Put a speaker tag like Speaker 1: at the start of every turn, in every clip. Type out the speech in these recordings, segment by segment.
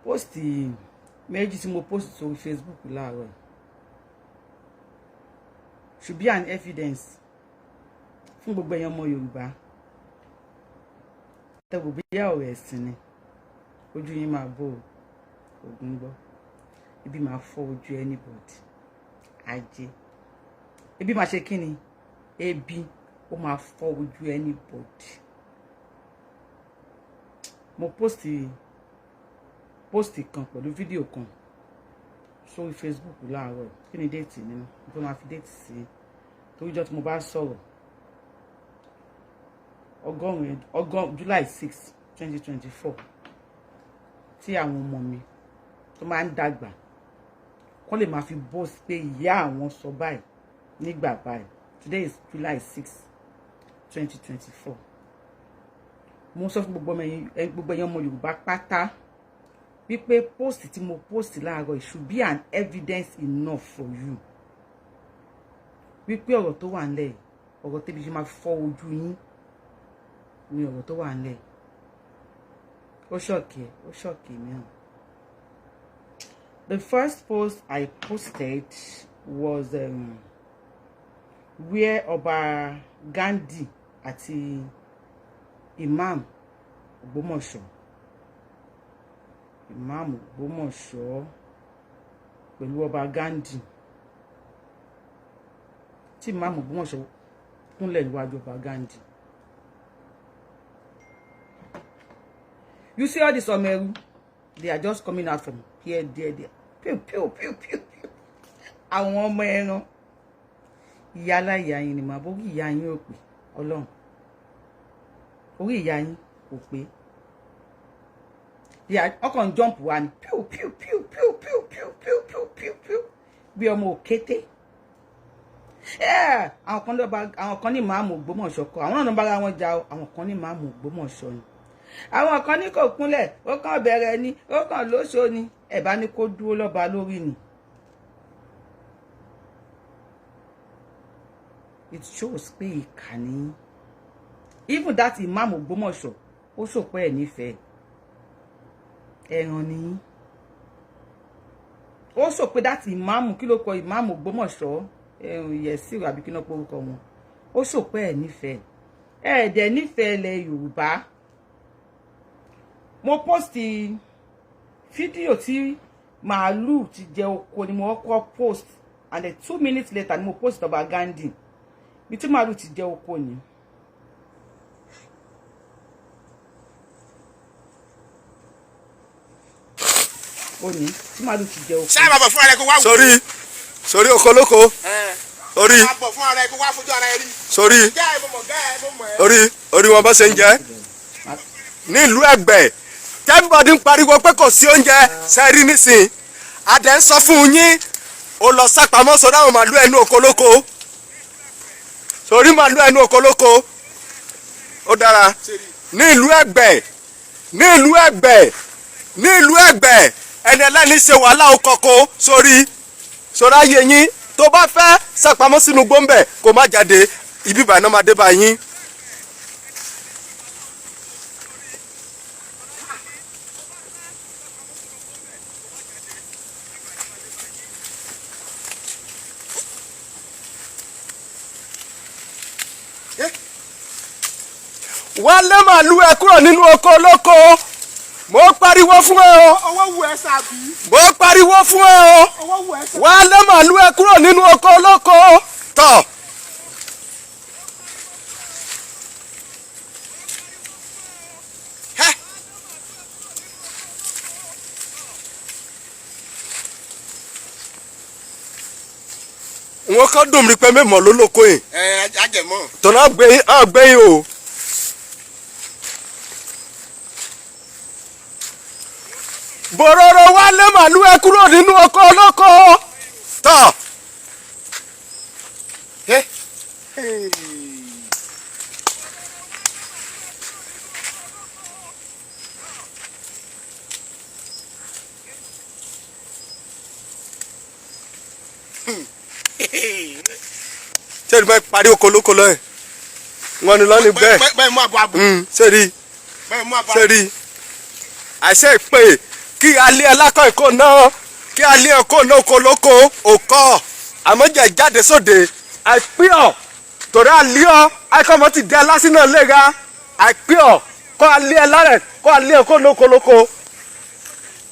Speaker 1: Post méjì tí mo post sórí Facebook láàárọ̀ should be an evidence fún gbogbo ẹ̀yin ọmọ Yorùbá tẹ́wò bóyá ọ̀rọ̀ ẹ̀sìn ni. Ojú yín máa bò ògùn gbọ́, ibi máa fọ́ ojú anybody. Ajé, ebi máa ṣe kí ni? Ebi ó máa fọ́ ojú anybody. Mo post kan pẹ̀lú fídíò kan sórí Facebook láàárọ̀. Kí ni date nínú? Mo fẹ́ máa fi date sí torí ìjọ́ tí mo bá sọ̀rọ̀, ọgọ́rùn-ún ọgọ́rùn July 6, 2024, tí àwọn ọmọ mi tó máa ń dàgbà kọ́ lè máa fi boast pé ìyá àwọn sọ báyìí nígbà báyìí. Today is July 6, 2024. Mo sọ fún gbogbo gbogbo ẹ̀yin ọmọ Yorùbá pátá wípé post tí mo post láàárọ̀, it should be an evidence enough for you wípé ọ̀rọ̀ tó wà nílẹ̀, ọ̀rọ̀ tẹ́bi ṣe máa fọ́ ojú yín ní ọ̀rọ̀ tó wà nílẹ̀. Ó shock ẹ̀, ó shock mi hàn. The first post I posted was where Ọba Gandhi àti Imam Ògbómọ̀ṣọ́, Imam Ògbómọ̀ṣọ́ pẹ̀lú Ọba Gandhi, tí Imam Ògbómọ̀ṣọ́ kúnlẹ̀ níwájú Ọba Gandhi. You see all this ọmọ ẹrú, they are just coming out from here, there, there, pew pew pew pew pew. Àwọn ọmọ ẹran, ìyá aláìyá yín ni màá bórí. Ìyá yín ò pé, Ọlọ́run, orí ìyá yín kò pé. Ọkàn jump wa ni, pew pew pew pew pew pew pew pew pew pew, bí ọmọ òkété. Àwọn kan lọ́ba, àwọn kan ní ìmáàmù Ògbómọ̀ṣọ́ kọ, àwọn náà bára wọn jà. Àwọn kan ní ìmáàmù Ògbómọ̀ṣọ́ ni, àwọn kan ní kò kúnlẹ̀, ó kàn bẹ̀rẹ̀ ni, ó kàn lóṣó ni. Ẹ̀ bá ní kó dúró lọ́ba lórí ni. It shows pé ìkà ni. Even that Imam Ògbómọ̀ṣọ́, ó sòpẹ́ ẹ̀ nífẹ̀ẹ́ ẹran ni. Ó sọ pé that Imam, kí ló kọ Imam Ògbómọ̀ṣọ́, ẹ̀rùn yẹ̀sìrò àbí kí náà porúkọ wọn, ó sọ pé ẹ̀ nífẹ̀ẹ́, ẹ̀ dẹ̀ nífẹ̀ẹ́ ilẹ̀ Yorùbá. Mo post fídíò tí màálù ti jẹ oko ni mo kọ́kọ́ post, and then 2 minutes later ni mo post Ọba Gandhi bí tí màálù ti jẹ oko ni. Ó ní tí màálù ti jẹ oko.
Speaker 2: Ṣáà bàbọ̀ fún ara ẹ kó wá wò.
Speaker 3: Sórí, sórí oko lóko, orí.
Speaker 2: Máa bọ̀ fún ara ẹ kó wá fojú ara ẹ rí.
Speaker 3: Sórí.
Speaker 2: Gẹ́ ẹ, mo mọ̀, gẹ́ ẹ, mo mọ̀ ẹ́.
Speaker 3: Orí, orí wọn bá ṣe ń jẹ nílùú Ẹ̀gbẹ́. Everybody ń pariwo pé kò sí oúnjẹ sẹ́rí nísìn. Adẹ̀ ń sọ fún yín, ó lọ sápamọ́ sórí àwọn màálù ẹnu oko lóko, sórí màálù ẹnu oko lóko. Ó dára ní ìlú Ẹ̀gbẹ́, ní ìlú Ẹ̀gbẹ́, ní ìlú Ẹ̀gbẹ́. Ẹni ẹlẹ́ni ṣe wàhálà okọ̀kọ̀ sórí, sórí ayé yín. Tó bá fẹ́ sápamọ́ sínú gbọ́ǹbẹ̀, kó má jáde ibi ìbànú máa dé bá yín. Wálé, màálù ẹ kúrò nínú oko olóko. Mo pariwo fún ẹ o.
Speaker 2: Owó wù ẹ́ sàbí.
Speaker 3: Mo pariwo fún ẹ o.
Speaker 2: Owó wù ẹ́ sàbí.
Speaker 3: Wálé, màálù ẹ kúrò nínú oko olóko tọ. Wọn kọ́ dùn mí pé mẹ́mọ̀ ló lóko yìí.
Speaker 2: Ẹ ajẹmọ.
Speaker 3: Tọ́nà àgbẹ̀yìn o. Bòròrò, wálé màálù ẹ kúrò nínú oko olóko tọ.
Speaker 2: Ẹ.
Speaker 3: Ṣé ẹni bá parí oko olóko lọ́yìn wọn ni lọ́ọ́ ní bẹ́ẹ̀.
Speaker 2: Bẹ́ẹ̀ mú àbọ̀ àbọ̀.
Speaker 3: Ṣé rí?
Speaker 2: Bẹ́ẹ̀ mú àbọ̀.
Speaker 3: Ṣé rí àìsẹ́ ìpè Kí alẹ́ alákọ̀ ìkó náà, kí alẹ́ ẹ̀kọ́ náà oko lóko òkọ́ àmọ́jẹ̀ jáde sóde àìpíọ̀ torí alẹ́ ọ́ àìkọ́mọ́ ti dé alásínà léra àìpíọ̀ kọ́ alẹ́ ẹ lárẹ̀ kọ́ alẹ́ ẹ̀kọ́ náà oko lóko.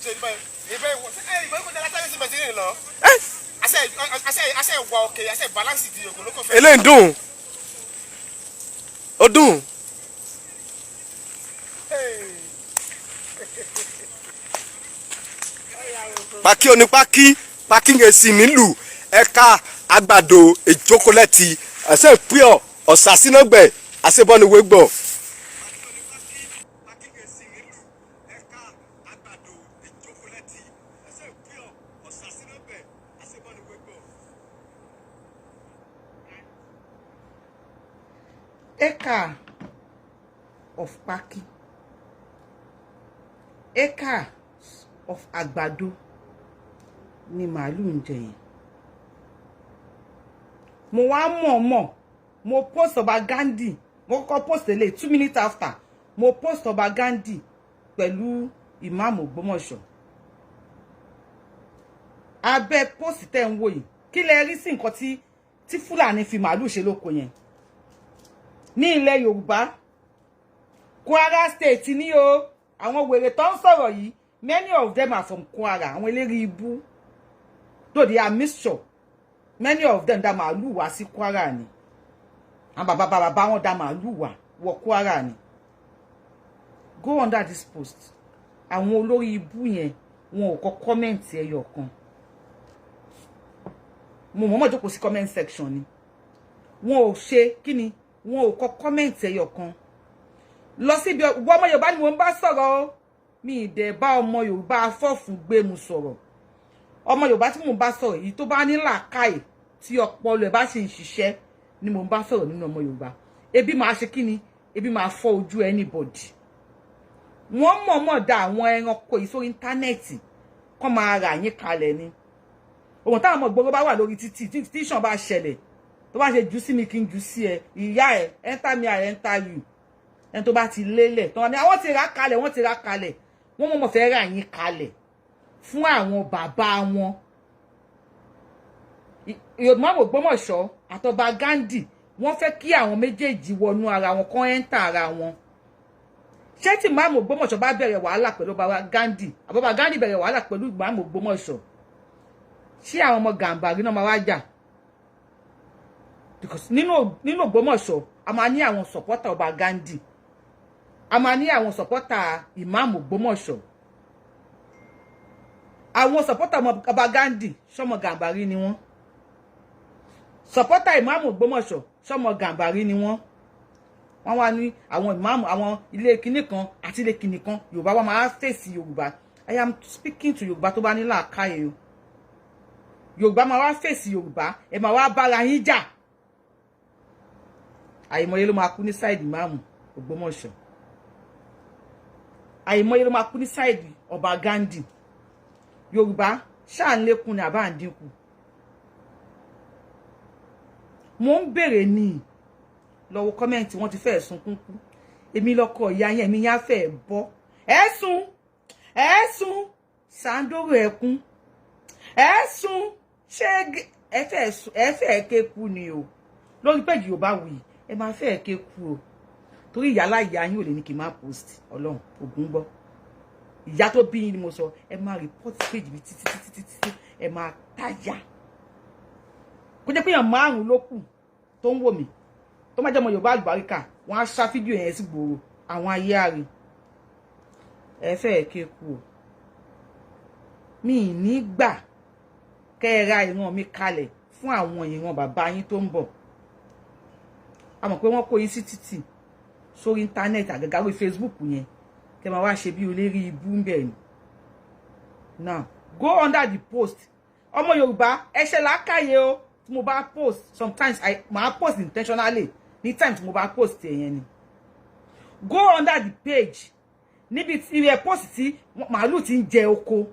Speaker 2: Ṣe ìbọn ìbọn ìwọ ẹ ìbọn ìkọjá látàrí sí bẹ̀sẹ̀ lọ. Àṣẹ àṣẹ àṣẹ ìwà òkè àṣẹ balance di ògùn fẹ́.
Speaker 3: Eléyìí dùn, ó dùn. Pàkí onípákí pákí ń sì nílùú ẹ̀ka àgbàdo ìjókòlẹ́tì ẹ̀sẹ̀ pure ọ̀sàsínágbẹ̀ àṣebọ́niwégbọ̀.
Speaker 1: Acre of pákí, acre of àgbàdo ni màálù ń jẹ yẹn. Mo wá mọ̀ọ́mọ̀ mo post ọba Gandhi. Mo kọ́kọ́ post eléyìí, 2 minutes after mo post ọba Gandhi pẹ̀lú ìmáàmù Ògbómọ̀ṣọ́. Abẹ́ post tẹ́ ń wò yìí, kí lẹ rí sí nǹkan tí Fúlàní fi màálù ṣe lóko yẹn ní ilẹ̀ Yorùbá? Kwara State ní o. Àwọn wèrè tó ń sọ̀rọ̀ yìí, many of them are from Kwara. Àwọn eléré ibú, though they are mixture, many of them dá màálù wá sí Kwara ni. Àwọn bàbá bàbá wọn dá màálù wá wọ Kwara ni. Go under this post. Àwọn olórí ibú yẹn, wọn ò kọ comment ẹyọ kan. Mo mọ̀ọ́mọ̀ jókòó sí comment section ni. Wọn ò ṣe kí ni, wọn ò kọ comment ẹyọ kan. Lọ síbi ọmọ Yorùbá ni mo ń bá sọ̀rọ̀ o. Mi ì dẹ̀ bá ọmọ Yorùbá afọ́fun gbé mu sọ̀rọ̀. Ọmọ Yorùbá tí mò ń bá sọ̀rọ̀ yìí, tó bá ní làákàyè, tí ọpọlọ ẹ̀ bá sì ń ṣiṣẹ́, ni mò ń bá sọ̀rọ̀. Nínú ọmọ Yorùbá, ebi máa ṣe kí ni, ebi máa fọ́ ojú anybody. Wọ́n mọ̀ọ́mọ̀ da àwọn ẹranko yìí sórí internet kọ́ máa rà yín kalẹ̀ ni. Ohun táwọn ọmọ ìgboro bá wà lórí títì, tí ìṣàn bá ṣẹlẹ̀, tó bá ṣe jù sí mi kí n jù sí ẹ, ìyá ẹ, enter me, I enter you. Ẹni tó bá ti lélẹ̀ tó wọn ni àwọn ti rà kalẹ̀, wọ́n ti rà kalẹ̀. Wọ́n mọ̀mọ́ fẹ́ rà yín kalẹ̀ fún àwọn bàbá wọn. Ìmáàmù Ògbómọ̀ṣọ́ àtọba Gandhi, wọ́n fẹ́ kí àwọn méjèèjì wọnú ara wọn, kán enter ara wọn. Ṣé tí ìmáàmù Ògbómọ̀ṣọ́ bá bẹ̀rẹ̀ wàhálà pẹ̀lú ọba Gandhi, àbọ̀bá Gandhi bẹ̀rẹ̀ wàhálà pẹ̀lú ìmáàmù Ògbómọ̀ṣọ́, ṣé àwọn ọmọ Gàmbàrí náà máa wá jà? Because nínú Ògbómọ̀ṣọ́, a máa ní àwọn supporter ọba Gandhi, a máa ní àwọn supporter ìmáàmù Ògbómọ̀ṣọ́. Àwọn supporter ọba Gandhi, sọmọ Gàmbàrí ni wọ́n? Supporter ìmáàmù Ògbómọ̀ṣọ́, sọmọ Gàmbàrí ni wọ́n? Wọ́n wá ní àwọn ìmáàmù, àwọn ilé kinní kan àti ilé kinní kan. Yorùbá wa máa fèsì Yorùbá. I am speaking to Yorùbá tó bá ní làákàyè o. Yorùbá máa wá fèsì Yorùbá, ẹ máa wá bára yín jà. Àìmọye ló máa kú ní side ìmáàmù Ògbómọ̀ṣọ́, àìmọye ló máa kú ní side ọba Gandhi. Yorùbá, ṣáà ń lékún ni àbá ń dínkù? Mo ń bèrè ní lọ́wọ́. Comment, wọ́n ti fẹ́ẹ̀ sunkún kú. Èmi lọ́kọ ìyá yẹn, mi yá fẹ́ẹ̀ bọ́. Ẹ̀ sùn, ẹ̀ sùn sàǹdóró ẹkún, ẹ̀ sùn. Ṣé ẹ fẹ́ẹ̀ ké kú ni o? Lórí péjì Yorùbá Wuyì, ẹ máa fẹ́ẹ̀ ké kú o, torí ìyá láìyá yín ò lè ní kí n má post. Ọlọ́run ògùn gbọ́, ìyá tó bí yín ni mo sọ. Ẹ máa report page mi títí títí títí, ẹ máa táyà. Kó jẹ́ pé èèyàn márùn-ún ló kù tó ń wò mí, tó má jẹ́ ọmọ Yorùbá àlùbáríkà, wọ́n á ṣá fídíò yẹn sí gbòòrò àwọn ayé àárẹ̀. Ẹ fẹ́ẹ̀ ké kú o. Mi ì ní gbà kẹ́ ẹ ra ìran mi kalẹ̀ fún àwọn ìran bàbá yín tó ń bọ̀. A mọ̀ pé wọ́n kó yín sí títì sórí internet, àgàgà lórí Facebook yẹn, kẹ́ máa wá ṣe bí olórí ibú ń bẹ̀ ni. Now go under the post. Ọmọ Yorùbá, ẹ ṣe làákàyè o. Tí mo bá post, sometimes I máa post intentionally. Ní time tí mo bá post yẹn ni, go under the page níbi tí ẹ post tí màálù ti ń jẹ oko.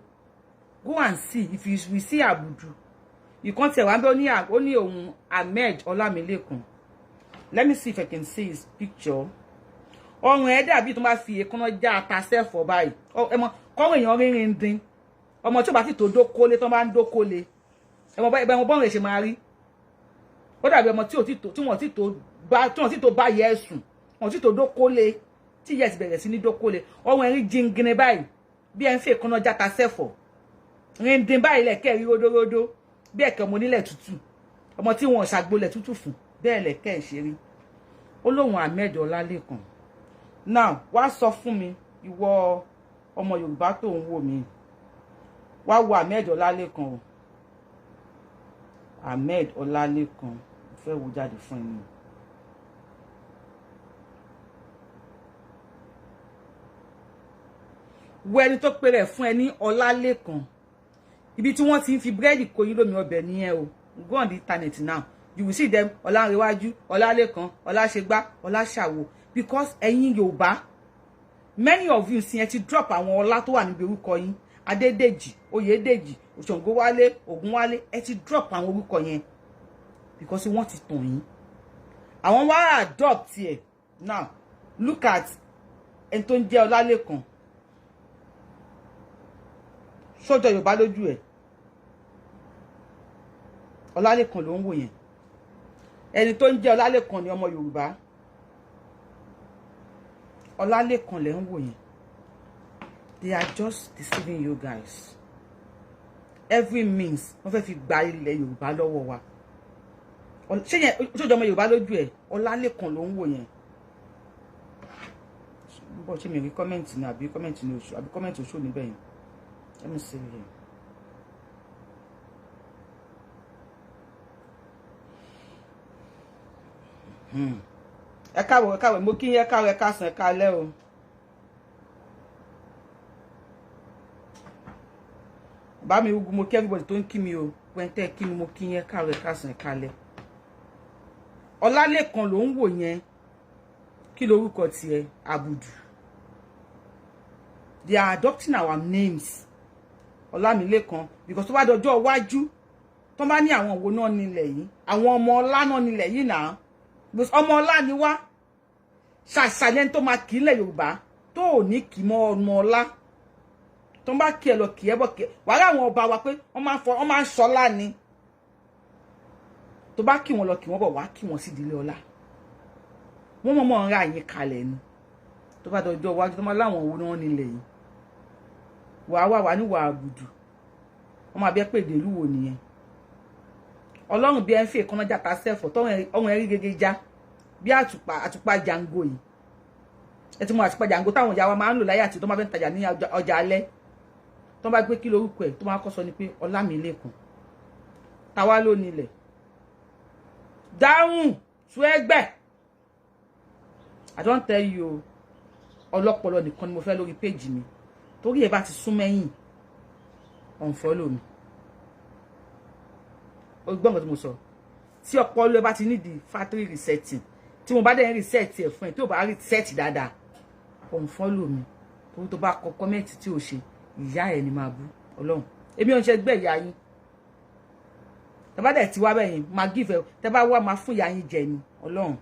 Speaker 1: Go and see if you will see àbùdù ìkan tiẹ̀ wá ń bẹ́. Ó ní òun Ahmed Ọlámilékan. Let me see if I can see his picture. Ọrùn ẹ̀ dàbí tó máa fi èékánná já ata sẹ́fọ̀ báyìí. Ẹ mọ kọ́rùn èèyàn rínrin dín. Ọmọ tí ó bá ti tó dókólé tó bá ń dókólé. Ẹ mọ bọ́rùn ẹ̀ ṣe máa rí. Ó dàbí ọmọ tí wọ́n ti tó bá yẹ ẹ̀sùn. Wọ́n ti tó dókólé. Tí ìyá ẹ̀ ti bẹ̀rẹ̀ sí ní dókólé. Ọrùn ẹ̀ rí jingine báyìí. Bí ẹ ń fi èékánná já ata sẹ́fọ̀. Rìndìn báyìí lẹ̀kẹ́ rí ródóródó. Bí ẹ̀kẹ́ ọmọ onílẹ̀ tútù. Ọmọ tí wọn ṣàgbolẹ̀ tútù fún. Bẹ́ẹ̀ lẹ̀kẹ́ ẹ̀ ṣe rí. Ó lóun Ahmed Ọlálékan. Now, wá sọ fún mi, ìwọ ọmọ Yorùbá tó ń wò mí. Wá wo Ahmed Ọlálékan o. Ahmed Ọlálékan, mo fẹ́ wo jáde fún ẹni. Wo ẹni tó pe rẹ̀ fún ẹ ní Ọlálékan. Ibi tí wọ́n ti ń fi búrẹ́dì kó yín lómi ọbẹ̀ nìyẹn o. Go on the internet now. You will see them Ọlánrewájú, Ọlálékan, Ọláṣegbá, Ọláṣàwò. Because ẹ̀yin Yorùbá, many of you sin ẹ ti drop àwọn ọlá tó wà níbi orúkọ yín. Adédèjì, Oyèdèjì, Òṣàngówálé, Ògúnwálé, ẹ ti drop àwọn orúkọ yẹn because wọ́n ti tàn yín. Àwọn wá adopt ẹ̀. Now, look at ẹni tó ń jẹ́ Ọlálékan. Sọ́jọ́ Yorùbá lójú ẹ̀. Ọlálékan ló ń wò yẹn. Ẹni tó ń jẹ́ Ọlálékan ni ọmọ Yorùbá. Ọlálékan lẹ ń wò yẹn. They are just deceiving you guys. Every means wọ́n fẹ́ fi gba ilẹ̀ Yorùbá lọ́wọ́ wa. Ṣé yẹn ṣojú ọmọ Yorùbá lójú ẹ̀? Ọlálékan ló ń wò yẹn. Bọ́ ṣé mi rí comment ni àbí comment ni oṣù àbí comment oṣù níbẹ̀ yẹn. Let me see here. Ẹ káàbọ̀, ẹ káàbọ̀, mo kí yín, ẹ káàbọ̀, ẹ káàsán, ẹ káalẹ́ o. Bá mi ugu, mo kí everybody tó ń kí mi o. Pẹ́ńtẹ́ kí mi, mo kí yín, ẹ káàbọ̀, ẹ káàsán, ẹ káalẹ́. Ọlálékan ló ń wò yẹn. Kí lorúkọ tiẹ̀? Abudu. They are adopting our names. Ọlámilékan, because tó bá dọjọ́ iwájú, tó bá ní àwọn wo náà nílẹ̀ yìí, àwọn ọmọ ọlá náà nílẹ̀ yìí náà. Because ọmọ ọlá ni wá. Ṣàṣàlẹ̀ tó máa kí ilẹ̀ Yorùbá tó ò ní kí mọ́ ọmọ ọlá. Tó bá kí ẹ lọ kí ẹ bọ̀ kí ẹ. Wàhálà àwọn ọba wa pé wọ́n máa ń fọ, wọ́n máa ń ṣọlá ni. Tó bá kí wọn lọ kí wọn bọ̀, wá kí wọn sí ìdílé ọlá. Wọ́n mọ̀ mọ̀ ń ra yín kalẹ̀ ni. Tó bá dọjọ́ iwájú tó máa láwọn owó náà nílẹ̀ yìí. Wàá wà wà ní wàá àbùdù. Wọ́n máa bí ẹ pé èdè ìlú wo nìyẹn. Ọlọ́run bí ẹ ń fi èékánná játa sẹ́fọ̀ tọ́run ẹ rí gẹ́gẹ́ já bí àtùpà àtùpà jàǹgò yìí. Ẹ ti mọ àtùpà jàǹgò táwọn ìyá wa máa ń lò láyé àti tó máa fẹ́ ń tajà ní ọjà alẹ́. Tó bá gbé kí lorúkọ ẹ̀ tó máa kọ́ sọ ni pé Ọlámilékan. Táwa ló nílẹ̀. Dáhùn tú ẹgbẹ́. I don tell you, ọlọ́pọlọ nìkan ni mo fẹ́ lórí péjì mi. Torí ẹ bá ti sún mẹ́yìn, unfollow mi. O gbọ́ nǹkan tí mo sọ. Tí ọpọlọ ẹ bá ti need factory resetting, tí mo bá dẹ̀ ń reset ẹ̀ fún ẹ, tí ò bá reset dáadáa, unfollow mi. Torí tó bá kọ comment tí ò ṣe, ìyá ẹ ni máa bú Ọlọ́run. Èmi ò ń ṣe ẹgbẹ́ ìyá yín. Tẹ́ bá dẹ̀ ti wá bẹ́yìn, máa give ẹ, tẹ́ bá wá máa fún ìyá yín jẹ ni Ọlọ́run.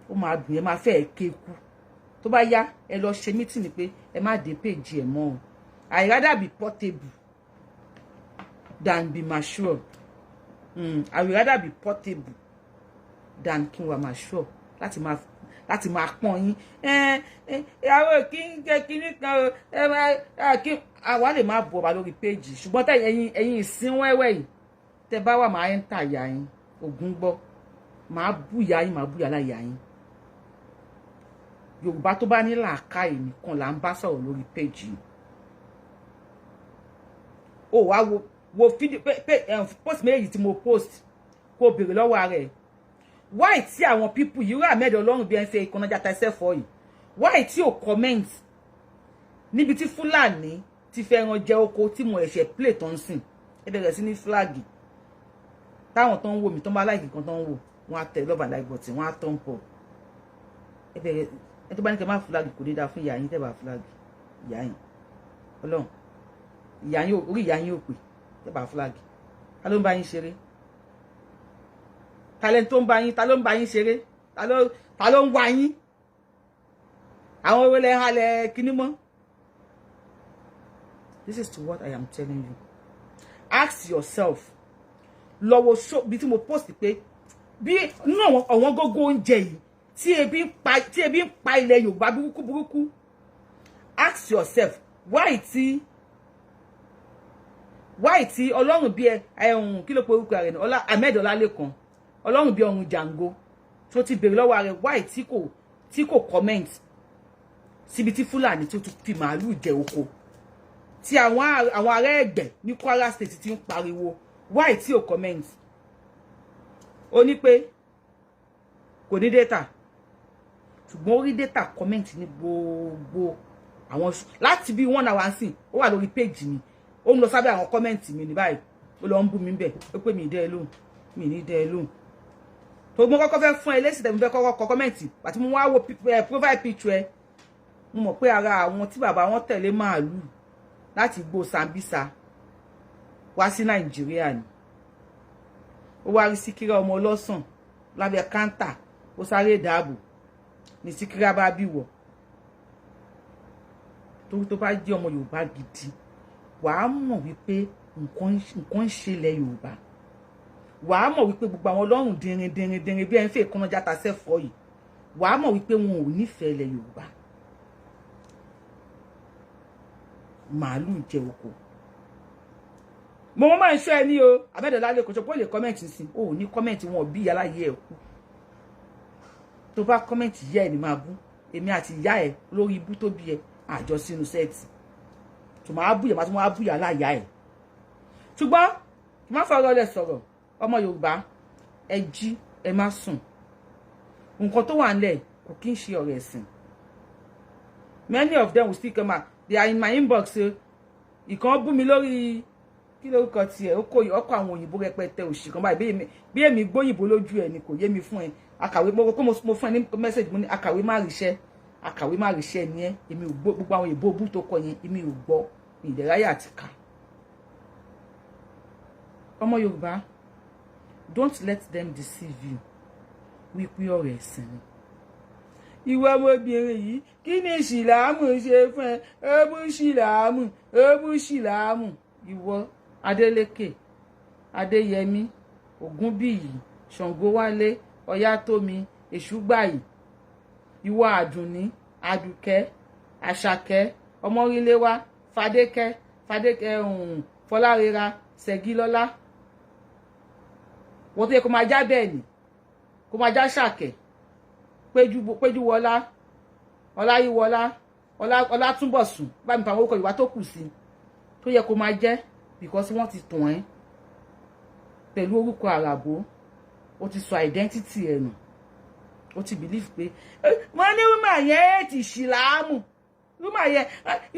Speaker 1: Ó máa dùn, ẹ máa fẹ́ ẹ kéku. Tó bá yá, ẹ lọ ṣe meeting pé ẹ má dé page ẹ mọ́ o. I rather be portable than be mature. I would rather be portable than kí n wà mature láti máa pọ́n yín. Àwọn kí ń jẹ́ kíní kan o, ẹ máa kí àwa lè má bu ọba lórí péjì, ṣùgbọ́n tẹ ẹ̀yin ìsín wẹ́wẹ́ yìí, tẹ bá wà máa ń tà ìyá yín, Ògún gbọ́, máa bú ìyá yín, máa bú ìyá láyà yín. Yorùbá tó bá ní làákàyè nìkan là ń bá sọ̀rọ̀ lórí péjì yìí. Ó wá wo fídíò pé post méjì tí mo post, kó béèrè lọ́wọ́ ara ẹ̀. Why tí àwọn people yìí rà mẹ́dọ̀ ọlọ́run bí ẹ ń fẹ́ ìkànnà játa ẹsẹ̀ fọ́ yìí? Why tí ò comment níbi tí Fúlàní ti fẹ́ ran jẹ oko tí mo ẹ̀ṣẹ̀ play tó ń sìn? Ẹ bẹ̀rẹ̀ sí ní flag. Táwọn tó ń wò mí tó ń bá like nǹkan tó ń wò, wọ́n á tẹ love and like button, wọ́n á thumb up. Ẹ bẹ̀rẹ̀ ẹ tó bá ní kẹ́ má flag, kò ní dáa fún ìyá yín tẹ́ bá flag ìyá yín. Ọlọ́run, ìyá yín, orí ìyá yín ò pè tẹ́ bá flag. Ta ló ń bá yín ṣeré? Ta lẹ́ni tó ń bá yín? Ta ló ń bá yín ṣeré? Ta ló ń wá yín? Àwọn ewé lẹ́ halẹ̀ kíní mọ́. This is to what I am telling you. Ask yourself. Lọ́wọ́ so bí tí mo post pé bí nínú àwọn ọ̀wọ́n gógó oúnjẹ yìí tí ebi ń pa ilẹ̀ Yorùbá burúkú burúkú. Ask yourself why tí Ọlọ́run bí ẹ ẹ̀hún, kí ló pe orúkọ rẹ̀ ní ọlá, Ahmed Ọlálékan, Ọlọ́run bí ọ̀run Jàǹgó, tó ti béèrè lọ́wọ́ rẹ̀ why tí kò comment síbi tí Fúlàní tó fi màálù jẹ oko, tí àwọn ará Ẹ̀gbẹ́ ní Kwara State ti ń pariwo, why tí ò comment? Ó ní pé kò ní data, ṣùgbọ́n ó rí data comment ní gbogbo àwọn láti bí one hour sí. Ó wà lórí page mi, ó ń lọ sábẹ́ àwọn comment mi ní báyìí, ó lọ ń bú mi bẹ̀, ó pè mí dẹ́ ẹ lóhùn, mi ní dẹ́ ẹ lóhùn. Tó mo kọ́kọ́ fẹ́ fún ẹ lésì tẹ̀mí, fẹ́ kọ́kọ́ kọ comment àti mo wá wo profile picture ẹ, mo mọ̀ pé ara àwọn tí bàbá wọn tẹ̀lé màálù láti gbó Sambisa wá sí Nàìjíríà ni. Ó wá rí Síkírà ọmọ ọlọ́sàn lábẹ́ káńtà, ó sáré dáàbò ní Síkírà bá bí wọ̀. Torí tó bá jẹ́ ọmọ Yorùbá gidi, wàá mọ̀ wípé nǹkan ń ṣẹlẹ̀ Yorùbá. Wàá mọ̀ wípé gbogbo àwọn ọlọ́run dìnrín dìnrín dìnrín bí ẹni fẹ́ kọ́nà játa sẹ́fọ̀ọ́ yìí, wàá mọ̀ wípé wọn ò nífẹ̀ẹ́ ilẹ̀ Yorùbá. Màálù jẹ oko, mo máa ń ṣọ́ ẹ ní o. Abẹ́dọ̀lá lè kò ṣe pé ó lè comment sí o, ò ní comment. Wọn bí aláyé ẹ̀ kú. Tó bá comment, yẹ́ ẹ̀ ní máa bú èmi àti ìyá ẹ̀ lórí ibú tó bí ẹ àjọ sínú set tó máa bú yà, máa tún máa bú yà láyà ẹ̀. Ṣùgbọ́n má fọ̀rọ̀ lẹ̀ sọ̀rọ̀. Ọmọ Yorùbá, ẹ jí, ẹ má sùn. Nǹkan tó wà nílẹ̀ kò kí ń ṣe ọ̀rọ̀ ẹ̀sìn. Many of them will still come out. They are in my inbox. Ìkan bú mi lórí, kí lórúkọ tiẹ̀, ó kó ọkọ̀ àwọn òyìnbó rẹpẹtẹ òṣì kan báyìí. Bí èmi gbóyìnbó lójú ẹ ni kò yé mi fún ẹ. Akàwé mo kó, mo fún ẹ ní message, mo ní akàwé má ríṣẹ́, akàwé má ríṣẹ́ ni ẹ. Èmi ò gbọ́ gbogbo àwọn òyìnbó bú tó kọ yẹn, èmi ò gbọ́ ìdẹ̀ráyà àti kà. Ọmọ Yorùbá, don't let them deceive you wípé ọ̀rọ̀ ẹ̀sìn ni. Ìwọ ọmọbìnrin yìí, kí ni ìsìlámù ṣe fún ẹ? Ó bú ìsìlámù, ó bú ìsìlámù. Ìwọ Adélékè, Adéyẹmí, Ògúnbíyì, Ṣàngówálé, Ọyátómi, Èṣùgbàyí, ìwọ Àdùnní, Àdùkẹ́, Àṣàkẹ́, Ọmọríléwá, Fadékẹ́, Fadékẹ́, Fọlárẹ́ra, Ṣẹ̀gilọ́lá, wọ́n tó yẹ kó máa já bẹ́ẹ̀ ni kó máa já Ṣàkẹ́, Péjúwọlá, Ọláyíwọlá, Ọlátúnbọ̀sùn, bá mi pa àwọn orúkọ ìwà tó kù sí tó yẹ kó máa jẹ́, because wọ́n ti tàn ẹ́ pẹ̀lú orúkọ àràbò. Ó ti sọ identity ẹ̀ nù. Ó ti believe pé wọ́n ní woman yẹn ti ṣìláàmù, woman yẹn,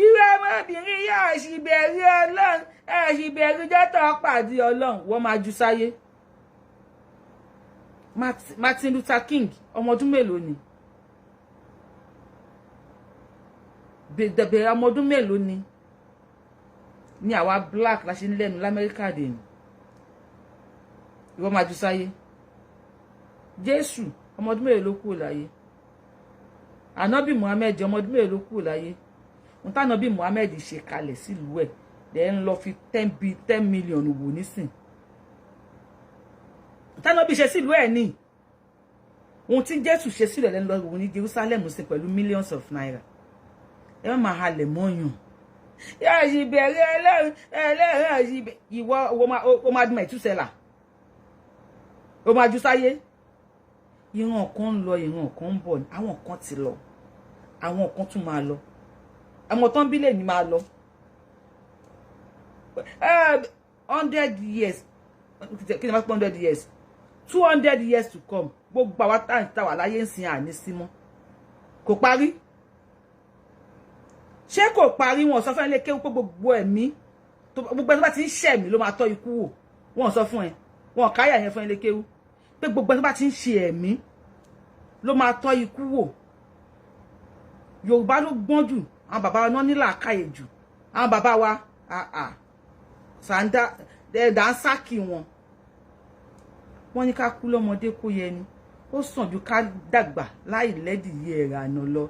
Speaker 1: irú ọmọbìnrin yóò ṣì bẹ̀rù Ọlọ́run, ẹ̀ ṣì bẹ̀rù jọ́tọ̀ pàdé Ọlọ́run. Wọ́n máa ju sáyé. Martin Luther King, ọmọ ọdún mélòó ni? Bẹ̀rẹ̀, ọmọ ọdún mélòó ni? Ní àwa black la ṣe ń lẹ́nu lamẹ́ríkà dè ní. Ìwọ máa ju sáyé. Jésù, ọmọ ọdún mélòó ló kúrò láyé? Ànábì Muhammed, ọmọ ọdún mélòó ló kúrò láyé? Ohun tánábì Muhammed ṣe kalẹ̀ sílùú ẹ̀ lẹ́ ń lọ fi 10 million wò nísìn. Tánábì ṣe sílùú ẹ̀ ní ohun tí Jésù ṣe sílẹ̀ lẹ́ ń lọ wò ní Jerusalem sí pẹ̀lú millions of naira. Ẹ má máa halẹ̀ mọ́yàn. Yóò sì bẹ̀rẹ̀ ẹlẹ́rìn ẹlẹ́rìn àti ìwọ o máa dùn ẹ̀túnṣẹ́là, o máa ju sáyé. Ìran kan ń lọ, ìran kan ń bọ̀. Àwọn kan ti lọ, àwọn kan tún máa lọ, àwọn tó ń bí lè ní máa lọ. 100 years, kí ni wọ́n pẹ́? 100 years, 200 years to come, gbogbo àwa tá à ń ta wà láyé ń sin àní sí mọ́. Kò parí. Ṣé kò parí? Wọn sọ fún ẹ lé kéwú pé gbogbo ẹ̀mí, gbogbo ẹ tó bá ti ń ṣẹ̀mí ló máa tọ́ ikú wò. Wọn sọ fún ẹ, wọn káyà yẹn fún ẹ lé kéwú pé gbogbo ẹ tó bá ti ń ṣe ẹ̀mí ló máa tọ́ ikú wò. Yorùbá ló gbọ́n jù. Àwọn bàbá wa náà ní làákàyè jù. Àwọn bàbá wa sàǹdà dànsákì wọn, wọn ní ká kú lọ́mọdé kó yẹ ni, ó sàn ju ká dàgbà láì lẹ́dìí ẹ̀rànà lọ.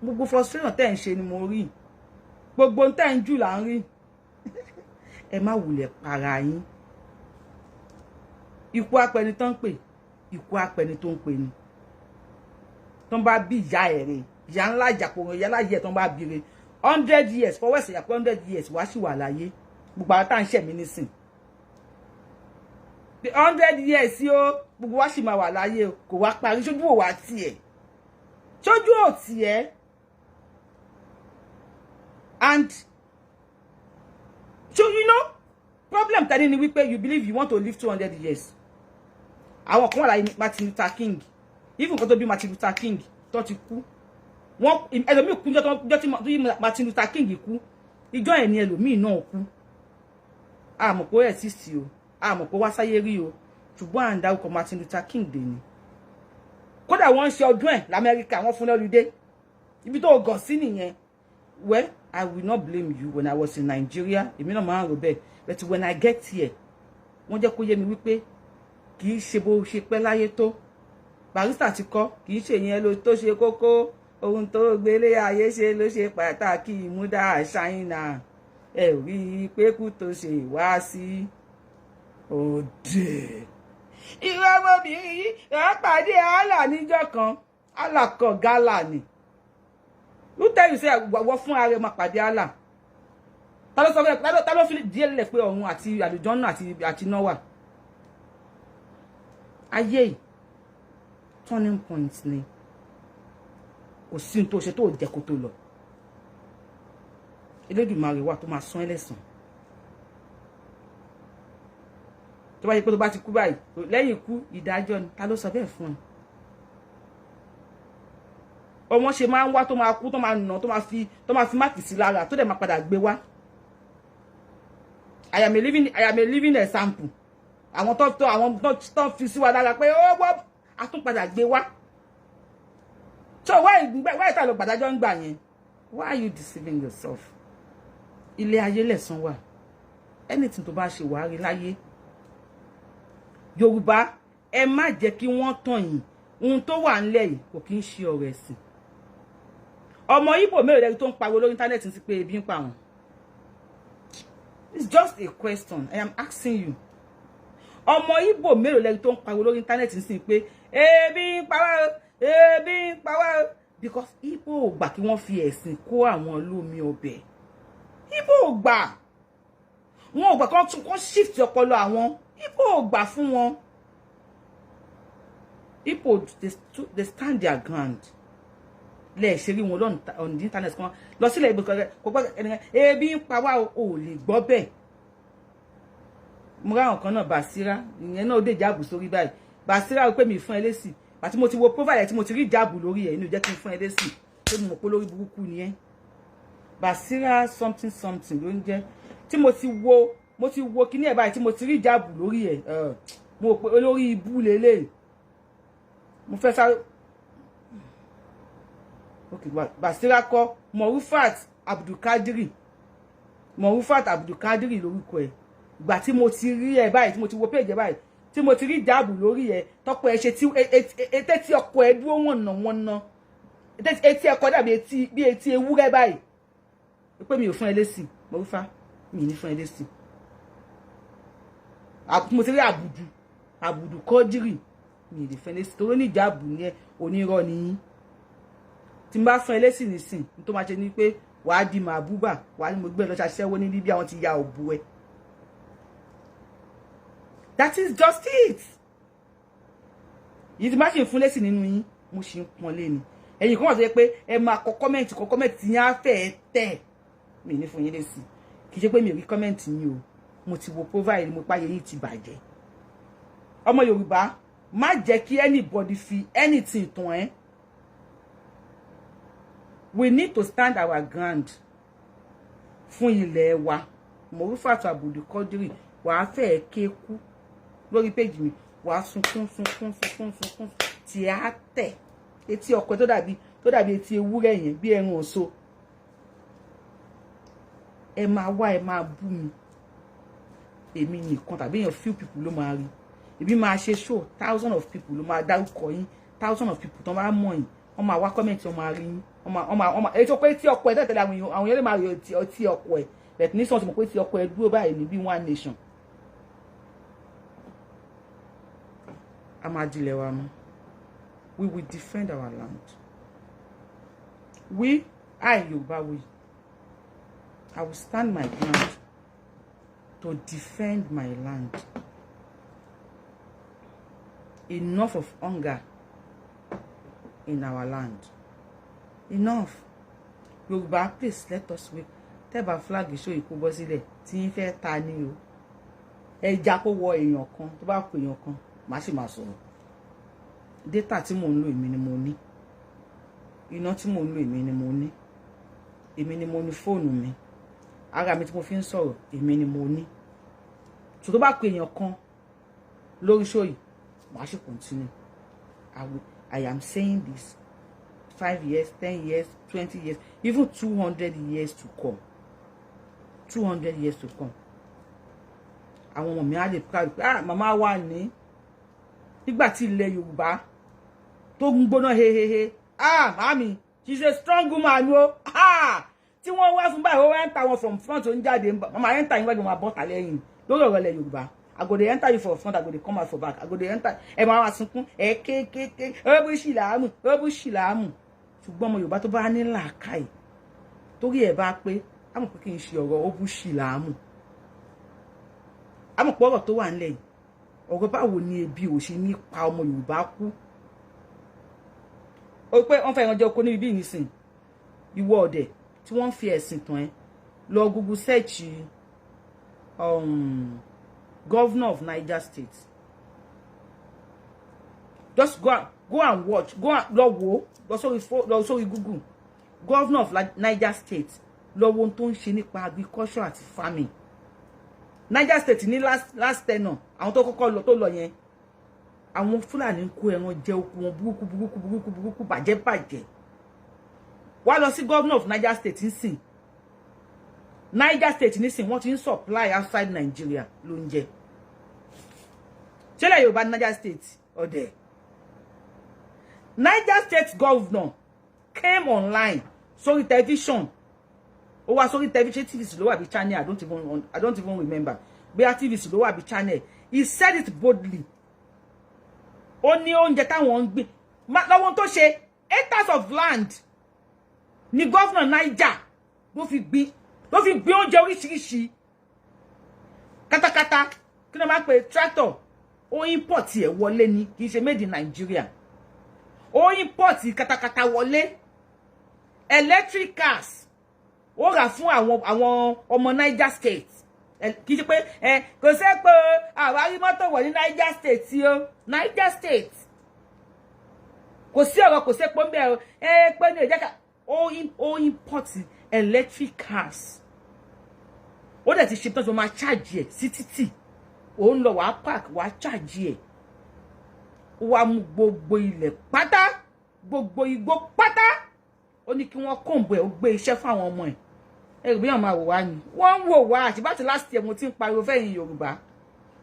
Speaker 1: Gbogbo frustration tẹ́ ń ṣe ni mo rí, gbogbo tẹ́ ń jù là ń rí. Ẹ má wulẹ̀ para yín. Ikú apẹni tó ń pè, ikú apẹni tó ń pè ni. Tó ń bá bí ìyá ẹ̀ rè, ìyá ńlá ìjàpọ̀ ìyá láyé ẹ̀, tó ń bá bí rè 100 years, fọwọ́ ẹ̀sẹ̀ yàpọ̀ 100 years, wàá sì wà láyé. Gbogbo àwọn tá à ń ṣẹ̀mí nísìn 100 years ó, gbogbo wa sì máa wà láyé o. Kò wá parí sójú ò wá tiẹ̀, sójú ò tiẹ̀. And so you know problem tani ni wípé you believe you want to live 200 years. Àwọn kan wà láyé, Martin Luther King, even kan tó bí Martin Luther King tó ti kú, wọn ẹlòmíì kú jọ́ tí Martin Luther King kú, ìjọ ẹ̀ ni ẹlòmíì náà kú. Àmọ́ pé ó exist o, àmọ́ pé wá sáyé rí o, ṣùgbọ́n à ń dárúkọ Martin Luther King dè ní. Kódà wọ́n ń ṣe ọdún ẹ̀ l'Amẹ́ríkà, wọ́n fún lọ́lùdé. Ibi tó gọ̀ sí nìyẹn. Well, I will not blame you. When I was in Nigeria, èmi náà máa ń rò bẹ́ẹ̀, but when I get here, wọ́n jẹ́ kó yé mi wípé kì í ṣe bó ṣe pẹ́ láyé tó. Barrister ti kọ́, kì í ṣe yẹn ló tó ṣe kókó. Ohun tó gbélé ayé ṣe ló ṣe pàtàkì. Ìmúdá ṣáínà ẹ rí i pé kú tó ṣe wá sí òde. Irú ọmọbìnrin yìí rà pàdé Allah níjọ́ kan. Allah kọ gálà ni. Who tell you say wọ́n fún ara ẹ̀ máa pàdé Allah? Ta ló sọ fún ẹ? Ta ló fi díẹ̀ lẹ̀ pé ọ̀run àti àlùjànnà àti iná wà? Ayé yìí, turning point ni. Kò sí ní tó ṣe tó jẹ́ kó tó lọ. Elédùmarè wà tó máa san ẹ́ lẹ́san. Tó bá yẹ pé tó bá ti kú báyìí, lẹ́yìn ikú ìdájọ́ ni, ta ló sọ bẹ́ẹ̀ fún ẹ? Ọmọ ṣe máa ń wá tó máa kú, tó máa nà, tó máa fi mark sí lára, tó dẹ̀ máa padà gbé wá. I am a living example. Àwọn tó àwọn tó fi sí wa lára pé ó wọ́, a tún padà gbé wá. So why tá lọ gbàdájọ́ ń gbà yẹn? Why are you deceiving yourself? Ilé ayé lẹ̀san wà. Anything tó bá ṣe, wàá rí láyé. Yorùbá, ẹ má jẹ́ kí wọ́n tàn yín. Ohun tó wà ńlẹ̀ yìí kò kí ń ṣe ọ̀rọ̀ ẹ̀sìn. Ọmọ Ìgbò mélòó lẹ́ni tó ń pariwo lórí internet sí pé ebi ń pa wọn? It's just a question I am asking you. Ọmọ Ìgbò mélòó lẹ́ni tó ń pariwo lórí internet sí pé ebi ń pa wá o, ebi ń pa wá o? Because Ìgbò ò gbà kí wọ́n fi ẹ̀sìn kó àwọn lómi ọbẹ̀. Ìgbò ò gbà, wọn ò gbà kán tún kán shift ọpọlọ àwọn. Ìgbò ò gbà fún wọn. Ìgbò, they stand their ground. Lẹ́ẹ̀ ṣe rí wọn lọ́nà on the internet kan lọ sílẹ̀ ibi kan kò gbọ́ ẹnìkan ebi ń pa wá o, ò lè gbọ́ bẹ́ẹ̀. Mo ráwọn kan náà, Bàṣírá, ìyẹn náà ó dé ìjáàbù sórí báyìí. Bàṣírá, ó pè mí fún ẹ lésì àti mo ti wo profile ẹ tí mo ti rí ìjáàbù lórí ẹ, inú jẹ́ kí n fún ẹ lésì tó mo mọ̀ pé lórí burúkú ni ẹ. Bàṣírá something something ló ń jẹ́. Tí mo ti wo kíní ẹ̀ báyìí, tí mo ti rí ìjáàbù lórí ẹ̀, mo pé olórí ibú lélẹ̀. Mo fẹ́ sáré. Ok, Basira kọ́, Morufat Abdulkadiri, Morufat Abdulkadiri lórúkọ ẹ̀. Ìgbà tí mo ti rí ẹ báyìí, tí mo ti wo page ẹ báyìí, tí mo ti rí ìjáàbù lórí ẹ, tọpọ ẹ ṣe tí etí tí ọkọ ẹ dúró wọ̀nà wọ̀nà, etí ẹkọ dàbí etí bí etí ewúrẹ́ báyìí, pé mi ò fún ẹ lésì. Morufa, mi ì ní fún ẹ lésì. Mo ti rí àbùdù àbùdù kọ́dírì, mi ì lè fún ẹ lésì torí ní ìjáàbù ni ẹ, onírọ́ ni yín. Tí n bá fún ẹ lésì nísìn, tó máa ṣe ni pé wàá di màbúbà, wàá ní mo gbé lọ ṣaṣẹ́wó ní Libya, wọ́n ti ya òbú ẹ. That is just it. Yìí tí má ṣe ń fún lésì nínú yín, mo ṣì ń pọn lé ni. Ẹ̀yin kan wà tó yẹ pé ẹ máa kọ comment, kọ comment yín á fẹ́ tẹ̀, mi ní fún yín lésì. Kì í ṣe pé mi ò rí comment yín o. Mo ti wo profile, mo páyé yín ti bàjẹ́. Ọmọ Yorùbá, má jẹ́ kí anybody fi anything tàn ẹ́. We need to stand our ground fún ilẹ̀ wa. Morufat Abdulkadiri, wàá fẹ́ẹ́ ké kú lórí péjì mi, wàá sunkún sunkún sunkún sunkún tí a tẹ̀ etí ọkọ tó dàbí etí ewúrẹ́ yẹn bí ẹran ọ̀ṣọ́. Ẹ máa wá, ẹ máa bú mi, èmi nìkan tàbí èèyàn few people ló máa rí. Èmi máa ṣe show, thousand of people ló máa dárúkọ yín, thousand of people tó máa mọ̀ yín, wọ́n máa wá comment, wọ́n máa rí yín. Ọmọ èyí tó pé tí ọkọ ẹ tẹ̀lé, àwọn èèyàn lè máa rí ọtí ọkọ ẹ bẹ̀tẹ̀ ní sọ́ọ̀tì mọ̀ pé tí ọkọ ẹ dúró báyìí ní bí one nation. A máa dilẹ̀ wa mú. We will defend our land. We, I, Yorùbá, we, I will stand my ground to defend my land. Enough of hunger in our land. Enough. Yorùbá, please let us wake. Tẹ́bà flag show ìkó bọ́ sílẹ̀ tí ń fẹ́ ta ni o. Ẹja kó wọ èèyàn kan, tó bá kó èèyàn kan, màá sì máa sọ̀rọ̀. Data tí mò ń lò, èmi ni mo ní. Iná tí mò ń lò, èmi ni mo ní. Èmi ni mo ní fóònù mi. Ara mi tí mo fi ń sọ̀rọ̀, èmi ni mo ní. Tó bá kó èèyàn kan lórí show yìí, màá sì continue. I am saying this 5 years, 10 years, 20 years, even 200 years to come. 200 years to come. Àwọn ọmọ mi á lè proud pé, ah, màmá wa ní nígbà tí ilẹ̀ Yorùbá tó ń gbóná hehehe, ah, màmí, she is a strong woman o. Ah, tí wọ́n wá fún báyìí, ó wá ń ta wọn from front, ó ń jáde, màmá ẹ̀ ń ta yín wájú, máa bọ́ta lẹ́yìn lórí ọ̀rọ̀ ilẹ̀ Yorùbá. I go dey enter you for front, I go dey come out for back. I go dey enter. Ẹ máa wá sunkún, ẹ kékéké, ẹ bú sí làámù, ẹ bú sí làámù. Ṣùgbọ́n ọmọ Yorùbá tó bá ní làákàyè, torí ẹ̀ bá pé, á mọ̀ pé kí n ṣe ọ̀rọ̀ ó bú sí làámù. Á mọ̀ pé ọ̀rọ̀ tó wà nílẹ̀ yìí, ọ̀rọ̀ báwo ni ebi ò ṣe ní pa ọmọ Yorùbá kú. Ó pé wọ́n fẹ́ ìrànjẹ oko níbi bí nísìn. Ìwọ ọ̀dẹ̀ tí wọ́n ń fi ẹ̀sìn tàn ẹ́, lọ Google search governor of Niger State. Just go and watch, go and lọ wò, lọ sórí Google, governor of Niger State, lọ wo ohun tó ń ṣe nípa agriculture àti farming. Niger State ní last tenure, àwọn tó kọ́kọ́ lọ tó lọ yẹn, àwọn Fúlàní ń kó ẹran jẹ oko wọn burúkú burúkú burúkú burúkú, bàjẹ́ bàjẹ́. Wá lọ sí governor of Niger State nísìn. Niger State nísìn, wọ́n ti ń supply outside Nigeria lóúnjẹ. Ṣẹlẹ̀ Yorùbá, Niger State ọ̀dẹ̀. Niger State governor came online sórí television. Ó wá sórí television, TVC ló wà bí channel, I don't even remember bóyá TVC ló wà bí channel. He said it boldly. Ó ní oúnjẹ táwọn ń gbìn lọ́wọ́ tó ṣe hectares of land ni governor Niger ló fi gbìn oúnjẹ oríṣiríṣi, katakata, kí ló máa ń pè, tractor. Ó import ẹ̀ wọlé ni, kì í ṣe made in Nigeria. Ó import katakata wọlé, electric cars ó rà fún àwọn ọmọ Niger State. Kì í ṣe pé ẹ kò ṣe pé àwárí mọ́tò wọ̀ ní Niger State o. Niger State, kò sí ọ̀rọ̀, kò sí epo ń bẹ̀ o. Ẹ pé ní ìjẹ́ka ó import electric cars, ó dẹ̀ ti ṣe tán tí wọ́n máa charge ẹ̀ sí títì. Ó ń lọ, wàá park, wàá charge ẹ̀. Ó wá mú gbogbo ilẹ̀ pátá, gbogbo igbó pátá, ó ní kí wọ́n kọ̀ǹbù ẹ̀. Ó gbé iṣẹ́ fún àwọn ọmọ ẹ̀. Ẹ rò bí wọ́n máa wò wá ni? Wọ́n ń wò wá. Àti bá ti last year, mo ti ń pariwo fẹ́yìn Yorùbá,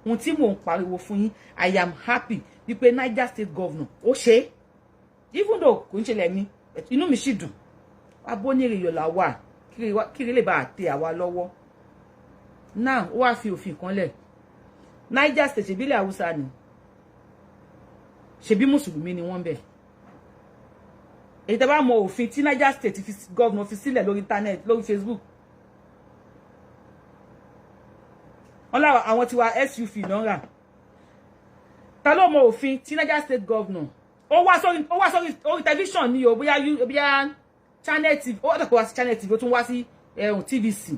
Speaker 1: ohun tí mò ń pariwo fún yín. I am happy wípé Niger State governor ó ṣe é, even though kò ń ṣẹlẹ̀ mi, inú mi sì dùn. Abónírè yọ̀là wà kiri lè bá àtẹ àwa lọ́wọ́. Now, ó wá fi òfin kan lẹ̀. Niger State, ṣèbílẹ̀ Haúsá ni, ṣebí mùsùlùmí ni wọ́n bẹ̀. Èyí tẹ́ bá mọ òfin tí Niger State fi, governor fi sílẹ̀ lórí internet, lórí Facebook, wọ́n láwọn àwọn tiwa SUV náà rà. Ta ló mọ òfin tí Niger State governor ó wá sórí orí tẹlifíṣàn ní o? Bóyá Channel TV, ó wá tó wá sí Channel TV, ó tún wá sí ẹ̀hún TVC.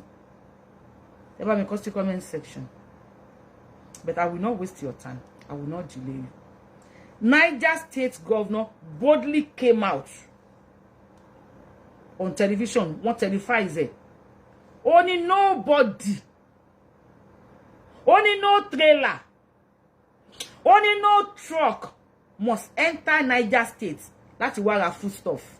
Speaker 1: Ẹ bá mi kọ sí comment section, but I will not waste your time. I will not delay you. Niger State governor boldly came out on television, wọ́n televise ẹ̀. Ó ní nobody, ó ní no trailer, ó ní no truck must enter Niger State láti wá ra foodstuff.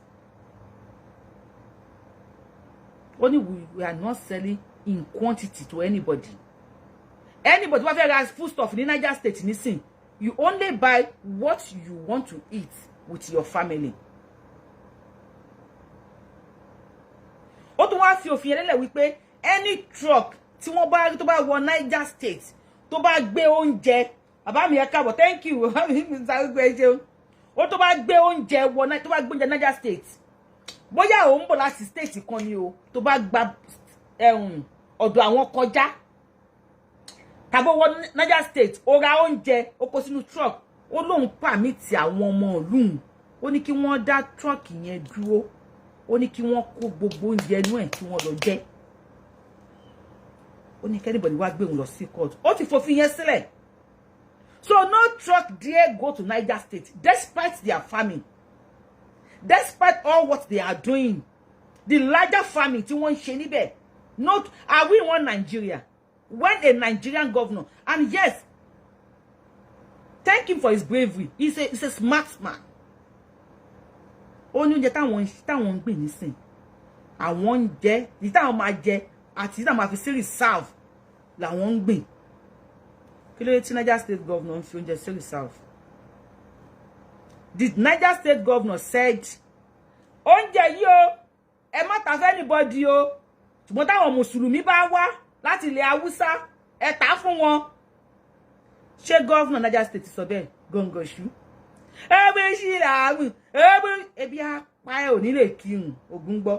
Speaker 1: Ó ní we are not selling in quantity to anybody. Anybody wá fẹ́ ra foodstuff ní Niger State nísìn, you only buy what you want to eat with your family. Wá fi òfin yẹn lélẹ̀ wípé any truck tí wọ́n bá rí tó bá wọ Niger State, tó bá gbé oúnjẹ, bàbá mi, ẹ káàbọ̀, thank you, bàbá mi, Mr. Arúgbó, ẹ ṣeun. Ó tó bá gbé oúnjẹ wọ, tó bá gbé oúnjẹ Niger State, bóyá òun bọ̀ láti state kan ni o, tó bá gba ọ̀dọ̀ àwọn kọjá tàbí wọ Niger State, ó ra oúnjẹ, ó kó sínú truck, ó lóun permit àwọn ọmọ ìlú, ó ní kí wọ́n dá truck yẹn dúró, ó ní kí wọ́n kó gbogbo oúnjẹ inú ẹ̀, kí wọ́n lọ jẹ. Ó ní kí anybody wá gbé òun lọ sí court. Ó ti fòfin yẹn sílẹ̀. So no truck dare go to Niger State despite their farming, despite all what they are doing, the larger farming tí wọ́n ń ṣe níbẹ̀. Not are we one Nigeria when a Nigerian governor, and yes, thank him for his bravery, he's a smart man. Ó ní oúnjẹ táwọn ń gbìn nísìn, àwọn ń jẹ èyí táwọn máa jẹ àti èyí táwọn máa fi sí reserve làwọn ń gbìn. Kí ló dé tí Niger State governor ń fi oúnjẹ sí reserve? The Niger State governor said, oúnjẹ yìí o, ẹ má ta fún anybody o, ṣùgbọ́n táwọn mùsùlùmí bá wá láti ilẹ̀ haúsá, ẹ tà fún wọn. Ṣé governor Niger State sọ bẹ́ẹ̀? Gọ̀ǹgọ̀ṣú ebi ṣì làágùn ebi ebi apá ẹ ò ní lè kírun ogun gbọ́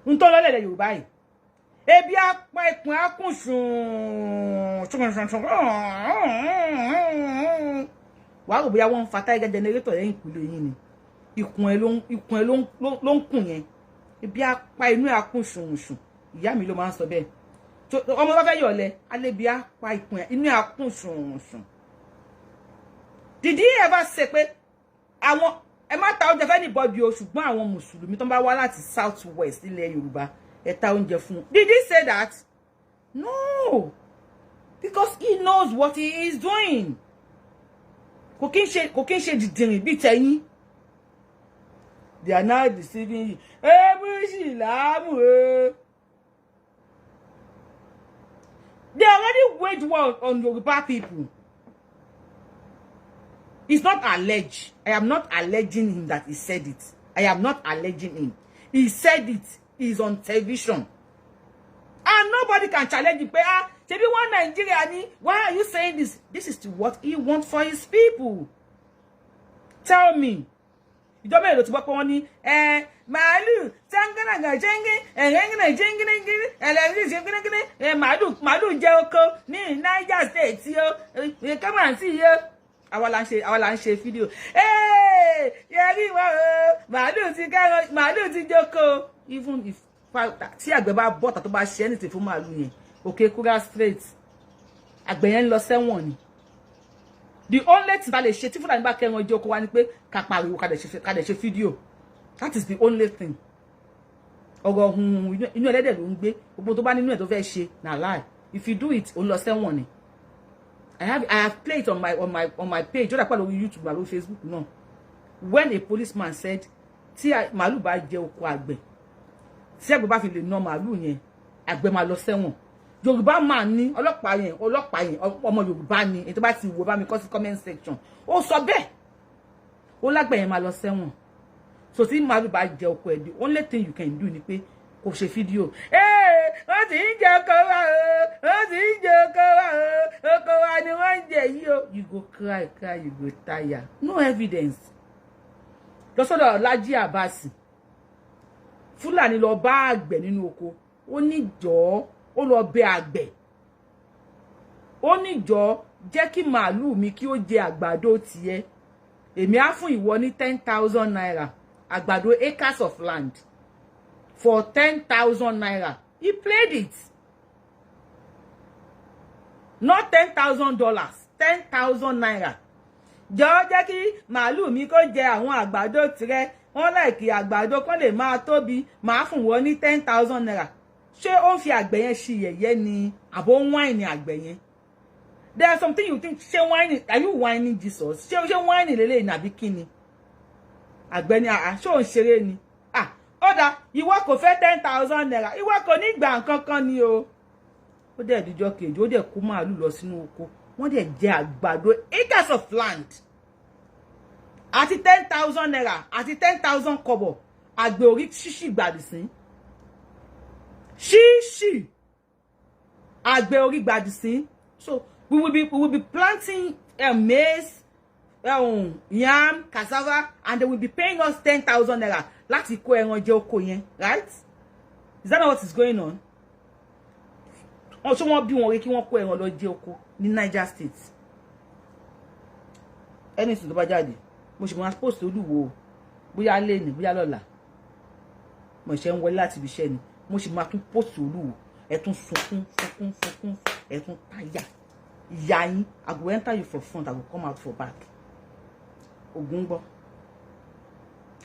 Speaker 1: n tó lọ́lẹ̀ Yorùbá yìí. Ebi apá ikùn á kùn sùn sùn. Wàá rò bóyá wọ́n ń fa tiger generator lẹ́yìn ìkúlé yín ni. Ikùn ẹ ló ń kùn yẹn. Ebi apá inú ẹ á kùn sùn sùn. Ìyá mi ló máa ń sọ bẹ́ẹ̀. Ọmọ bá fẹ́ yọ̀lẹ̀ alẹ́bi apá ikùn ẹ, inú ẹ á kùn sùn sùn. Did he ever say pé àwọn ẹ má ta oúnjẹ fún anybody o, ṣùgbọ́n àwọn mùsùlùmí tó ń bá wá láti south west ilẹ̀ Yorùbá, ẹ ta oúnjẹ fún un? Did he say that? No, because he knows what he is doing. Kò kí ń ṣe dìdìrìn bíi tẹ̀yìn. They are now deceiving you. Ebusi làámù o. They already wage war on Yoruba people. It's not alleged. I am not alleging him that he said it. I am not alleging him. He said it. He's on television. And nobody can challenge him. Ah, ṣebí one Nigeria ni. Why are you saying this? This is what he wants for his people. Tell me. Ìjọba èrò tí wọ́n pé wọ́n ní ẹ màálù ṣẹ́ngínàgà ṣẹ́ngín ẹ̀rẹ́ngínà ṣẹ́ngínàgínà ẹ̀lẹ́rìí ṣẹ́ngínàgínà ẹ màálù jẹ́ oko ní Niger State tí ó kọ́mà sí yó. Àwa là ń ṣe fídíò yẹrí wọn o, màálù ti kẹ́ran, màálù ti jókòó. Even if tí àgbẹ̀ bá bọ́ta tó bá ṣe anything fún màálù yẹn, òkè kúrá straight, àgbẹ̀ yẹn ń lọ sẹ́wọ̀n ni. The only thing ta lè ṣe tí Fúlàní bá kẹ́ran jẹ oko wa ni pé ká pariwo, ká dẹ̀ ṣe fídíò. That is the only thing. Ọ̀rọ̀ ọ̀hún inú ẹlẹ́dẹ̀ ló ń gbé. Gbogbo tó bá nínú ẹ̀ tó fẹ́ ṣe na lie. If you do it, ó ń lọ sẹ́wọ̀n ni. I have played it on my page. Ó dàpọ̀ lórí YouTube, lórí Facebook náà, when a policeman said tí màálù bá jẹ oko àgbẹ̀, tí àgbẹ̀ bá fi lè ná màálù yẹn, àgbẹ̀ máa lọ sẹ́wọ̀n. Yorùbá máa ní ọlọ́pàá yẹn, ọlọ́pàá yẹn, ọmọ Yorùbá ni. Èyí tó bá ti wò, bá mi kọ sí comment section. Ó sọ bẹ́ẹ̀, ó lágbẹ̀ yẹn máa lọ sẹ́wọ̀n. So tí màálù bá jẹ oko ẹ̀, the only thing you can do ni pé kò ṣe fídíò. Ee, wọ́n ti ń jẹ oko wa o, wọ́n ti ń jẹ oko wa o, oko wa ni wọ́n ń jẹ yìí o. You go cry cry, you go tire. No evidence. Lọ́sọ̀dọ̀ Lájí Abbas, Fúlàní lọ bá àgbẹ̀ nínú oko, ó ní jọ̀ọ́, ó lọ bẹ àgbẹ̀, ó ní jọ̀ọ́, jẹ́ kí màálù mi kí ó jẹ àgbàdo tiẹ̀, èmi á fún ìwọ ní ₦10,000. Àgbàdo, acres of land for ₦10,000. He played it. Not $10,000, ₦10,000. Jọ̀ọ́, jẹ́ kí màálù mi kó jẹ àwọn àgbàdo tirẹ̀, wọ́n like àgbàdo kó lè máa tóbi, màá fún wọn ní ₦10,000. Ṣé ó ń fi àgbẹ̀ yẹn ṣe yẹ̀yẹ́ ni, àbó ń whine àgbẹ̀ yẹn? There are something you think, ṣé whine, are you whining Jesus? Ṣé whine lélẹ́yìn àbí kí ni? Àgbẹ̀ ni, àá, ṣé òun ṣeré ni? Ah, ó dáa, ìwọ kò fẹ́ ₦10,000, ìwọ kò ní gbà nǹkan kan ni o. Ó dẹ̀ díjọ́ kejì, ó dẹ̀ kó màálù lọ sínú oko, wọ́n dẹ̀ jẹ àgbàdo, acres of land, àti ₦10,000 àti 10,000 kọ́bọ̀. Àgbẹ̀ orí ṣíṣì gbàdì sí. Ṣíṣì àgbẹ̀ orí gbàdì sí. So we will be planting maize, yam, cassava, and they will be paying us 10,000 naira láti kó ẹran jẹ oko yẹn, right? Is that not what is going on? Wọ́n ṣé wọ́n bí wọn rí kí wọ́n kó ẹran lọ jẹ oko ní Niger State? Anything tó bá jáde, mo sì máa post Olúwo, bóyá lẹ́nìí, bóyá lọ́la. Mo ṣe ń wọlé láti ibi iṣẹ́ ni, mo sì máa tún post Olúwo. Ẹ tún sunkún, sunkún, sunkún, ẹ tún táyà ìyá yín. I go enter you for front, I go come out for back. Ogun gbọ́.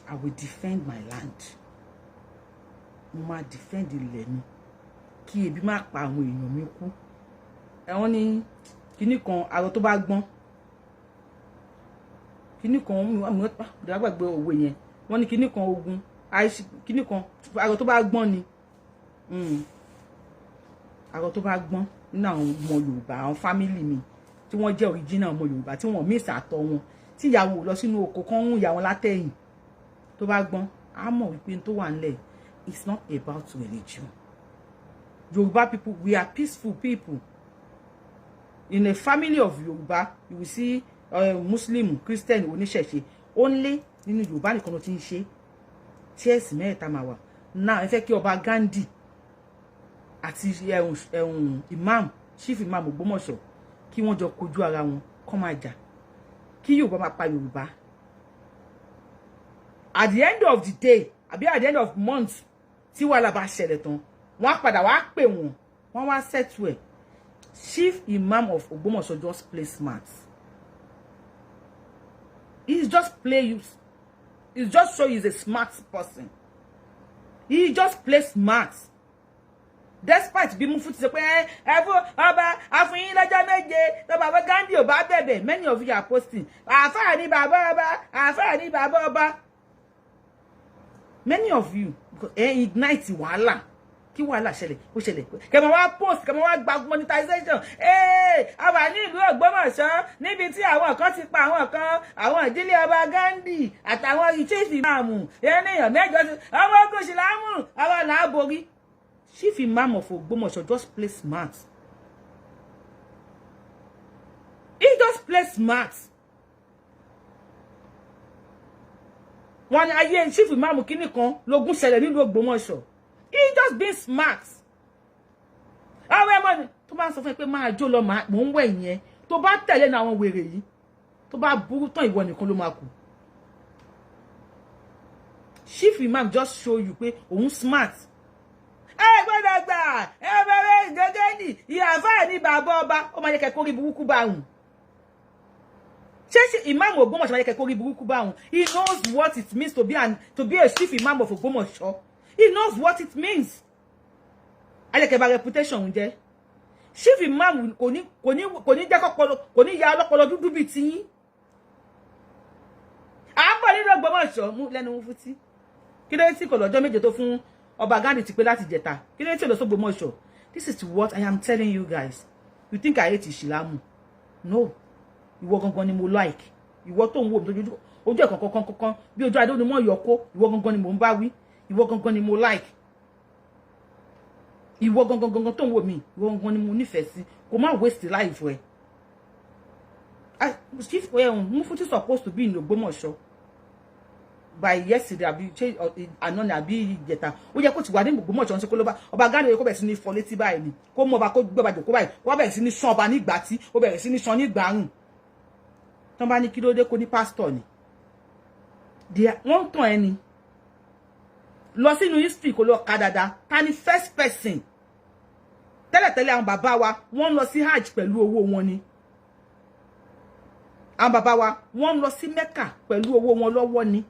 Speaker 1: I will defend my land. Mo máa defend ilẹ̀ mi kí ebi má pa àwọn èèyàn mi kú. Ẹ̀wọ̀n ní kinní kan, àrò tó bá gbọ́n, kinní kan, mi gbàgbé òwe yẹn. Wọ́n ní kinní kan ogun, kinní kan, àrò tó bá gbọ́n ni. Àrò tó bá gbọ́n nínú àwọn ọmọ Yorùbá, àwọn family mi tí wọ́n jẹ́ original ọmọ Yorùbá, tí wọ́n miss àtọ̀ wọn, tí ìyàwó lọ sínú oko kan ń yà wọn látẹ̀yìn, tó bá gbọ́n, á mọ̀ wípé tó wà nílẹ̀, it's not about religion. Yorùbá people, we are peaceful people. In a family of Yorùbá, you will see Muslim, Christian, oníṣẹ̀ṣe. Only nínú Yorùbá nìkan ló ti ń ṣe tí ẹ̀sìn mẹ́ta máa wà náà. Ẹ fẹ́ kí ọba Gandhi àti ẹ̀hún imam, chief imam Ògbómọ̀ṣọ́, kí wọ́n jọ kojú ara wọn, kọ́ máa jà, kí Yorùbá máa pa Yorùbá. At the end of the day, àbí at the end of month, tí wàhálà bá ṣẹlẹ̀ tán, wọ́n á padà wá pè wọ́n, wọ́n wá settle ẹ̀. Chief imam of Ògbómọ̀ṣọ́ just play smart. He's just play you. He's just show he's a smart person. He just play smart. Despite bí Mufti ti sọ pé ẹ fún ọba àfihàn lọ́jọ́ 7 tó bàbá Gandhi ò bá bẹ̀bẹ̀, many of you are posting, "Àáfàá ní bàbá ọba, àáfàá ní bàbá ọba." Many of you ẹ ignite wàhálà kí wàhálà ṣẹlẹ̀, ó ṣẹlẹ̀, kẹmọ wá post, kẹmọ wá gba monetization. Ee, a wà ní ìlú Ògbómọ̀ṣọ́ níbi tí àwọn kan ti pa àwọn kan, àwọn ìdílé ọba Gandhi àtàwọn chief imam, ènìyàn 8 sí ọmọ ogun ṣìlámù, àwọn là á borí. Chief imam of Ògbómọ̀ṣọ́ just play smart. He just play smart. Wọn ní ayé chief imam kínní kan lógún ṣẹlẹ̀ nílùú Ògbómọ̀ṣọ́. He just being smart. Àwọn ẹmọ ni tó bá ń sọ fún ẹ pé máa jó lọ, mò ń wẹ̀ yẹn, tó bá tẹ̀lé ní àwọn wèrè yìí, tó bá burú tán, ìwọ nìkan ló máa kù. Chief imam just show you pé òun smart. Ẹ gbọ́dọ̀ gbà ẹ bẹ̀rẹ̀ gẹ́gẹ́ ní ìyàfáà ní bàbá ọba, ó máa yẹ kẹ́ kórí burúkú bá òun. Ṣé ṣe imam Ògbómọ̀ṣọ́ máa yẹ kẹ́ kórí burúkú bá òun? He knows what it means to be a chief imam of Ògbómọ̀ṣọ́. He knows what it means. Ayẹkẹ́ bá reputation òun jẹ́. Chief imam kò ní jẹ́ kọ́pọlọ, kò ní ya ọlọ́pọlọ dúdú bíi tiyín. À ń bọ̀ nínú Ògbómọ̀ṣọ́ mú lẹ́nu Mufti. Kí ló dé tí kò lọ́jọ́ 7 tó fún ọba Gandhi ti pé láti jẹta? Kí ló dé tí ò lọ sógbómọ̀ṣọ́? This is what I am telling you guys. You think I hate Ìsìlámù? No, ìwọ gangan ni mo like. Ìwọ tó ń wò mí lójú ojú ẹ̀ kankan kankan bí ojú adé onímọ̀ yọkó, ìwọ gangan ni mò ń bá wí. Ìwọ gangan ni mo like. Ìwọ gangan gangan tó ń wò mí, ìwọ gangan ni mo nífẹ̀ẹ́ sí. Kò má waste life ẹ. Chief Mufti supposed to be in Ògbómọ̀ṣọ́ by yesterday, àbí ṣé àná ni àbí ìjẹta. Ó yẹ kó ti wà ní Ògbómọ̀ṣọ́ ní kó ló bá ọba Gandhi, kó bẹ̀rẹ̀ sí ní fọ létí báyìí ni, kó mú ọba, kó gbé ọba jòkó báyìí, kó bẹ̀rẹ̀ sí ní sán ọba nígbà tí ó bẹ̀rẹ̀ sí ní sán nígbà rùn. Tán bá ní kí ló dé, kó ní pásítọ̀ ni wọ́n ń tàn ẹni lọ sínú history, kó lọ ka dáadáa. Ta ni first person? Tẹ́lẹ̀tẹ́lẹ̀, àwọn bàbá wa, wọ́n ń lọ sí hajj pẹ̀lú owó wọn ni. Àwọn bàbá wa, wọ́n ń lọ sí Mecca pẹ̀lú owó wọn lọ́wọ́ ni.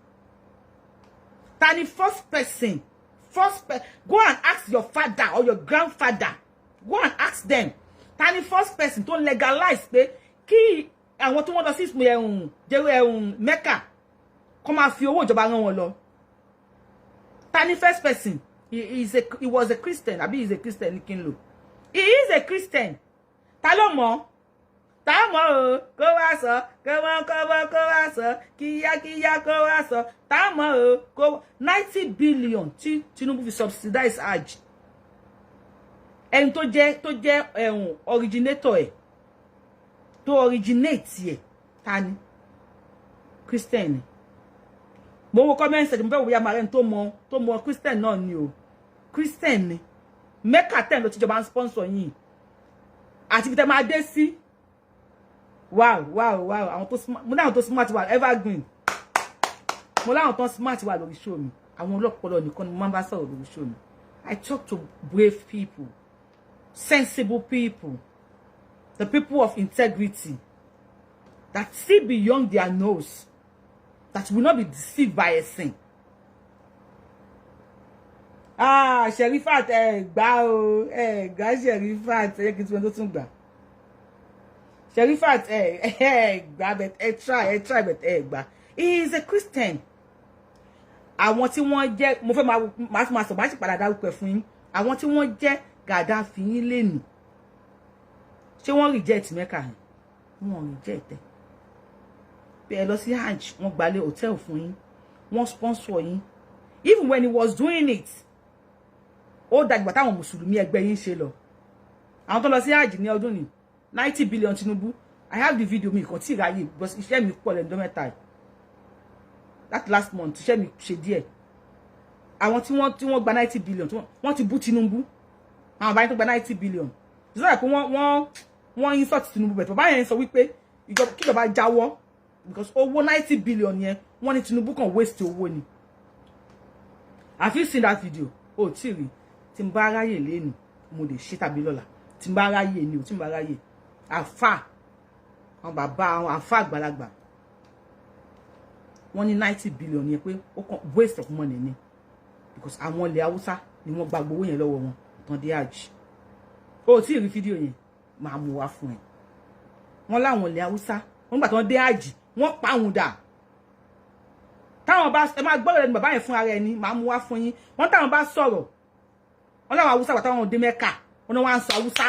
Speaker 1: Ta ni first person? Go and ask your father or your grandfather. Go and ask them, ta ni first person tó legalize pé kí àwọn tó wọ́n lọ sí ẹ̀hún jẹ́wọ́ ẹ̀hún Mecca kó máa fi owó ìjọba rán wọn lọ? Ta ni first person? He was a Christian, àbí he is a Christian ní kí n lò. He is a Christian. Ta ló mọ̀? Ta mọ̀ o? Kó wá sọ, kó wọ́n kó wọ́n kó wá sọ, kíyákíyá kó wá sọ. Ta mọ̀ o? Kó 90 billion tí Tinubu fi subsidize hajj. Ẹni tó jẹ́ ẹ̀hún originator ẹ̀, tó originate ẹ̀, ta ni? Christian ni. Mo wo comment section, mo fẹ́ wo bóyá màá rẹ́ni tó mọ Christian náà ni o. Christian ni. Mecca ten ló tíjọba ń sponsor yìí àti ibi tẹ́ máa dé sí. Wow, àwọn tó smart, mo láwọn tó smart wà evergreen, mo láwọn tó smart wà lórí show mi. Àwọn ọlọ́pọlọ nìkan ni mo máa ń bá sọ̀rọ̀ lórí show mi. I talk to brave people, sensible people, the people of integrity that see beyond their nose, that will not be deceived by a sin. Ah, Sherifat, ẹ gbà o, ẹ gbà. Sherifat, ẹ kí n tún tó tún gbà. Sherifat, ẹ gbà, but ẹ try, ẹ try, but ẹ gbà. He is a Christian. Àwọn tí wọ́n jẹ́, mo fẹ́ máa fi máa sọ, máa sì padà dárúkọ ẹ̀ fún yín. Àwọn tí wọ́n jẹ́ Gaddafi yín lẹ́nu, ṣé wọ́n reject Mecca? Wọ́n reject ẹ̀ bí ẹ lọ sí hajj. Wọ́n gbalẹ̀ hotel fún yín, wọ́n sponsor yín. Even when he was doing it, ó dàgbà táwọn mùsùlùmí ẹgbẹ́ yín ṣe lọ. Àwọn tó lọ sí hajj ní ọdún ní 90 billion Tinubu. I have the video, mi kàn tí ìráyè because iṣẹ́ mi pọ̀ lẹ́nu mẹ́ta yìí. That last month, iṣẹ́ mi ṣe díẹ̀. Àwọn tí wọ́n gba 90 billion, tí wọ́n ti bú Tinubu, àwọn àbáyé tó gba 90 billion, it's not like wọ́n insult Tinubu, but bàbá yẹn sọ wípé kíjọba jáwọ́ because owó 90 billion yẹn, wọ́n ní Tinubu kàn waste owó ni. Have you seen that video? O tí rí. Tí n bá ráyè lẹ́nu, mo lè ṣe, tàbí lọ́la tí n bá ráyè ni o, tí n bá ráyè. Àfà, àwọn bàbá, àwọn àfà àgbàlagbà, wọ́n ní 90 billion yẹn pé ó kàn waste of money ni, because àwọn ilẹ̀ Haúsá ni wọ́n gba gbowó yẹn lọ́wọ́ wọn tán dé àjì. O tí ì rí fídíò yẹn, máa mú wá fún ẹ. Wọ́n láwọn ilẹ̀ Haúsá, wọ́n gbà tán dé àjì, wọ́n pa àwọn dà. Táwọn bá, ẹ máa gbọ́dọ̀ ẹni bàbá yẹn fún ara ẹni, máa mú wá fún yín. Wọ́n táwọn bá sọ̀rọ̀, wọ́n láwọn Haúsá wà táwọn dé Mẹ́kà, wọ́n ní wọ́n á sọ Haúsá,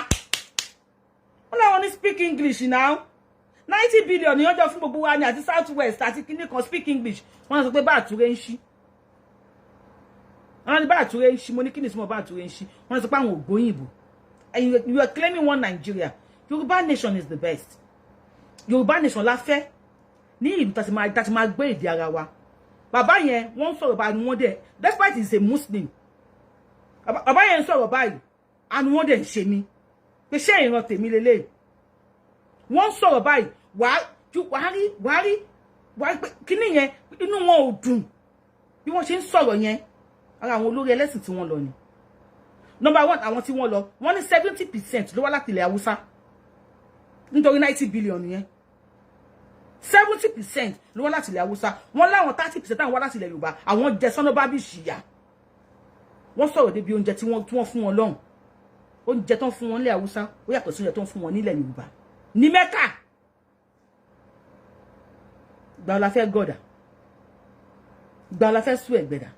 Speaker 1: wọ́n láwọn ní speak English now. 90 billion ní ọjọ́ fún gbogbo wa ní àti South West àti kíní kan, speak English. Wọ́n sọ pé bá àtúrẹ́ ń ṣí, wọ́n ní bá àtúrẹ́ ń ṣí. Mo ní kí ni ìsúnmọ́ bá àtúrẹ́ ń ṣí? Wọ́n sọ pé àwọn ògbóyìnbó. And you are claiming one Nigeria. Yorùbá nation is the best. Yorùbá nation la fẹ́ ní ìlú tá ti máa gbé èdè ara wa. Bàbá yẹn, wọ́n ń sọ̀rọ̀ báyìí, wọ́n dẹ̀, despite he is a Muslim, bàbá yẹn ń sọ̀rọ̀ báyìí and wọ́n dẹ̀ ń ṣe mí pé ṣé ìran tèmi lélẹ̀. Wọ́n ń sọ̀rọ̀ báyìí, wàá rí pé kíní yẹn, inú wọn ò dùn bí wọ́n ṣe ń sọ̀rọ̀ yẹn. Ara àwọn olórí ẹlẹ́sìn tí wọ́n lọ ni. Number one, àwọn tí wọ́n lọ, wọ́n ní 70% ló wá láti ilẹ̀ Haúsá nítorí 90 billion yẹn. 70% ló wá láti ilẹ̀ Haúsá. Wọ́n láwọn 30% táwọn wá láti ilẹ̀ Yorùbá, àwọn jẹ sọ́nà bá bí ṣìyà. Wọ́n sọ̀rọ̀ débi oúnjẹ tí wọ́n fún wọn lọ́hùn. Oúnjẹ tó ń fún wọn nílẹ̀ Haúsá, ó yàtọ̀ sí oúnjẹ tó ń fún wọn nílẹ̀ Yorùbá ní Mẹ́kà. Gbà la fẹ́ gọ̀dà, gbà la fẹ́ sún ẹ̀gbẹ̀dà.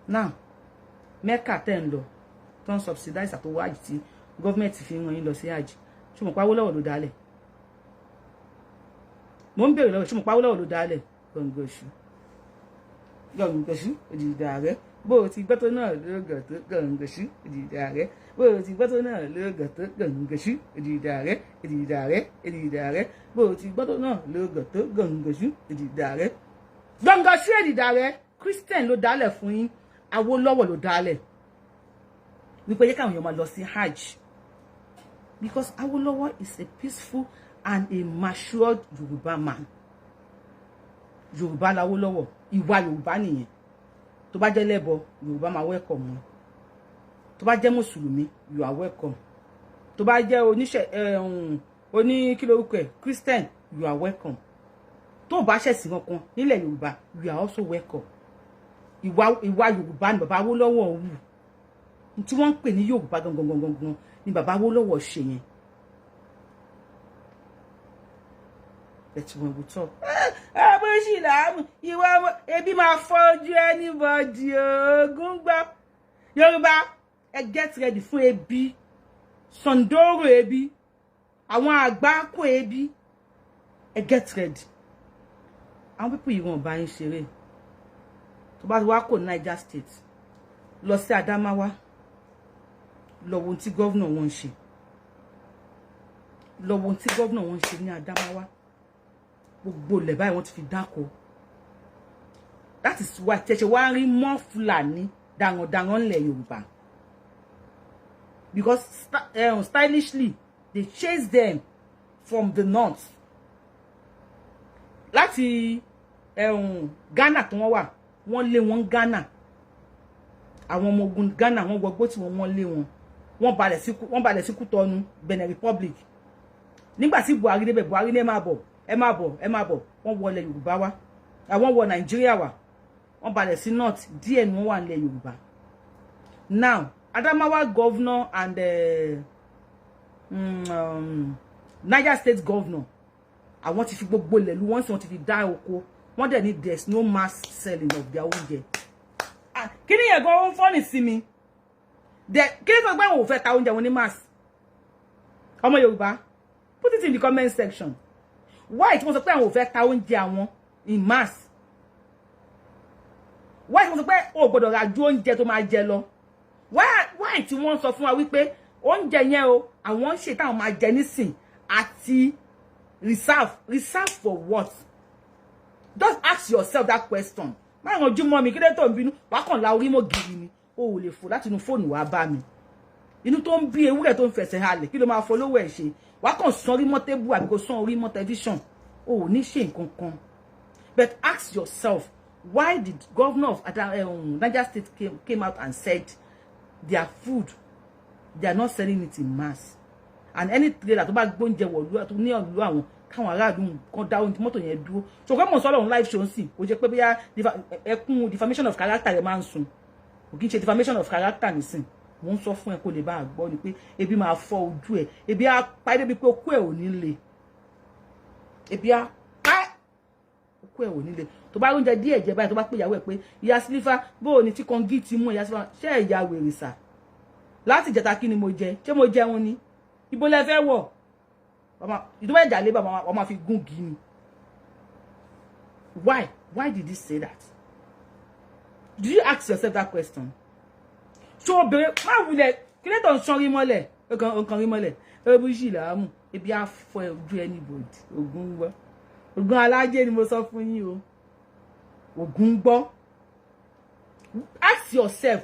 Speaker 1: Now, Mẹ́kà tẹ́ ń lọ, tó ń subsidize àtọwọ́ àjì tí gọ́ọ̀mẹ̀ntì fi ń ràn yín lọ sí àjì, ṣé mo pa Awólọ́wọ̀ ló dálẹ̀? Mo ń bèrè lọ́wọ́, ṣé mo pa Awólọ́wọ̀ ló dálẹ̀? Gbọ̀ngànṣú, gbọ̀ngànṣú òjìdá rẹ, bó o ti gbọ́ tó náà lóògàn tó. Gbọ̀ngànṣú òjìdá rẹ, bó o ti gbọ́ tó náà lóògàn tó. Gbọ̀ngànṣú òjìdá rẹ, òjìdá rẹ, òjìdá rẹ, bó o ti gbọ́ tó náà lóògàn tó. Gbọ̀ngànṣú òjìdá rẹ, gbọ̀ngànṣú òjìdá rẹ. Christian ló dálẹ̀ fún yín. Awólọ́wọ̀ ló dálẹ̀ wípé yẹ káwọn èèyàn máa lọ sí hajj, because Awólọ́wọ̀ is a peaceful and a matured Yorùbá man. Yorùbá l'Awólọ́wọ̀, ìwà Yorùbá nìyẹn. Tó bá jẹ́ lẹ́bọ, Yorùbá máa welcome wọn. Tó bá jẹ́ mùsùlùmí, you are welcome. Tó bá jẹ́ oníṣẹ́, oní kí lórúkọ ẹ̀, Christian, you are welcome. Tó bá ṣẹ̀sìn kankan nílẹ̀ Yorùbá, you are also welcome. Ìwà Yorùbá ni bàbá Awólọ́wọ̀ wù. Tí wọ́n ń pè ní Yorùbá gangan gangan gangan ni bàbá Awólọ́wọ̀ ṣe yẹn. But when we talk, bó ṣì láàmú ìwà ebi máa fọ́ ojú anybody. Ogun gbọ́, Yorùbá, ẹ get ready fún ebi sọ̀ndóró, ebi àwọn àgbákò ebi. Ẹ get ready. Àwọn people yìí, wọn bá yín ṣeré. Tó bá ti wá kò Niger State lọ sí Adamawa, Lọ wo ohun tí governor wọn ń ṣe, lọ wo ohun tí governor wọn ń ṣe ní Adamawa. Gbogbo ilẹ̀ báyìí, wọ́n ti fi dáko. That is why tẹ̀sẹ̀ wá rí mọ́ Fúlàní darandaran ńlẹ̀ Yorùbá, because stylishly they chase them from the north, láti Ghana tí wọ́n wà. Wọ́n lé wọn Ghana, àwọn ọmọ ogun Ghana, wọ́n wọgbó tí wọ́n lé wọn, wọ́n balẹ̀ sí Kútọ́nù, Benin Republic. Nígbà tí Buhari débẹ̀, Buhari ní, "Ẹ máa bọ̀, ẹ máa bọ̀, ẹ máa bọ̀." Wọ́n wọlé Yorùbá wá, àwọn wọ Nàìjíríà wá, wọ́n balẹ̀ sí north díẹ̀ ni wọ́n wà nílẹ̀ Yorùbá. Now, Adamawa governor and Niger State governor, àwọn ti fi gbogbo ilẹ̀ lu wọ́n sì, wọ́n ti fi dá oko. Wọ́n dẹ̀ ní there is no mass selling of their oúnjẹ. Kí ni yẹn gan ó ń funny sí mi? Kí ni tó gbé àwọn ò fẹ́ ta oúnjẹ wọn ní mass? Ọmọ Yorùbá, put it in the comment section, why tí wọ́n sọ pé àwọn ò fẹ́ ta oúnjẹ àwọn in mass? Why tí wọ́n sọ pé o gbọ́dọ̀ ra ju oúnjẹ tó máa jẹ lọ? Why tí wọ́n sọ fún wa wípé oúnjẹ yẹn o, àwọn ń ṣe táwọn máa jẹ nísìn àti reserve? Reserve for what? Just ask yourself that question. Má rànjú mọ́ mi. Kí ló tó ń bínú? Wàá kàn la orí mọ́ gírí ni. O ò lè fò láti inú fóònù wàá bá mi. Inú tó ń bí ewúrẹ́ tó ń fẹsẹ̀ halẹ̀, kí ló máa fọlọ́wọ́ ẹ̀ ṣe? Wàá kàn sán orí mọ́ table àbí kò sán orí mọ́ tẹlifíṣàn. O ò ní ṣe nǹkan kan. But ask yourself, why did governor of Niger State came out and said their food, they are not selling it in mass, and any trailer tó bá gbóúnjẹ wọ̀lú tó ní ọ̀lú àwọn, káwọn aráàlú kan dá oúnjẹ mọ́tò yẹn dúró? Ṣùgbọ́n mò ń sọ lọ́run live show sí, kò jẹ́ pé bóyá ẹkún defamation of character rẹ̀ máa ń sun. Kò kí n ṣe defamation of character nísìn. Mò ń sọ fún ẹ kó lè bá a gbọ́ ni pé ebi máa fọ́ ojú ẹ, ebi á pa ẹ́ débi pé okú ẹ ò ní le. Ebi á pa ẹ́, okú ẹ ò ní le. Tó bá oúnjẹ díẹ̀ jẹ báyìí, tó bá pè ìyàwó ẹ pé, "Ìyá Sílífà, bó o ní tí kọ́ngí ti mú?" Ìyá Sílífà, ṣé ẹ̀yà wèrè sà? Láti ìjẹta, kí ni mo jẹ? Ṣé mo jẹun ni? Ibo lẹ fẹ́ wọ̀? Ìdúpẹ́ ìjà lé bàbá wọn máa fi gún gì ni. Why? Why did he say that? Do you ask yourself that question? Ṣé obìnrin má wulẹ̀ kí ló tó ń sanrí mọ́lẹ̀, nǹkan rí mọ́lẹ̀, ebi sì làámù, ebi á fọ ojú anybody. Ògùn ń gbọ́, ògùn alájẹ ni mo sọ fún yín o, ògùn ń gbọ́. Ask yourself.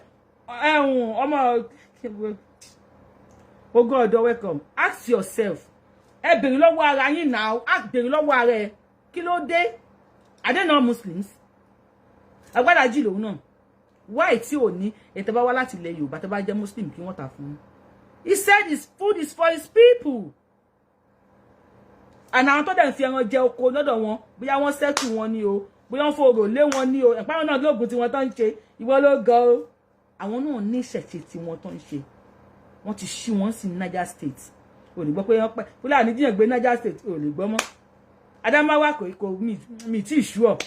Speaker 1: Ẹ̀hún ọmọ ogun ọ̀dọ́, welcome. Ask yourself. Ẹ bèrè lọ́wọ́ ara yín náà. Á bèrè lọ́wọ́ ara ẹ, kí ló dé? Are they not Muslims? Agbádá jì lòun náà. Why tí ò ní ètò bá wá láti ilẹ̀ Yorùbá, tó bá jẹ́ Muslim, kí wọ́n tà fún un? He said his food is for his people, and àwọn tó dẹ̀ ń fi ẹran jẹ oko lọ́dọ̀ wọn, bóyá wọ́n settle wọn ni o, bóyá wọ́n fòrò lé wọn ni o, ẹ̀pá wọn náà lóògùn tí wọ́n tó ń ṣe. Ìwọ ló gan o. Àwọn náà ní ìṣẹ̀ṣe tí wọ́n tó ń ṣe. Wọ́n ti ṣí wọn sí Niger State. Ò ní gbọ́ pé wọ́n pẹ́ Fúlàní jíyàn gbé Niger State, ò lè gbọ́ mọ́. Adamawa kò mi tí ì ṣú ọ.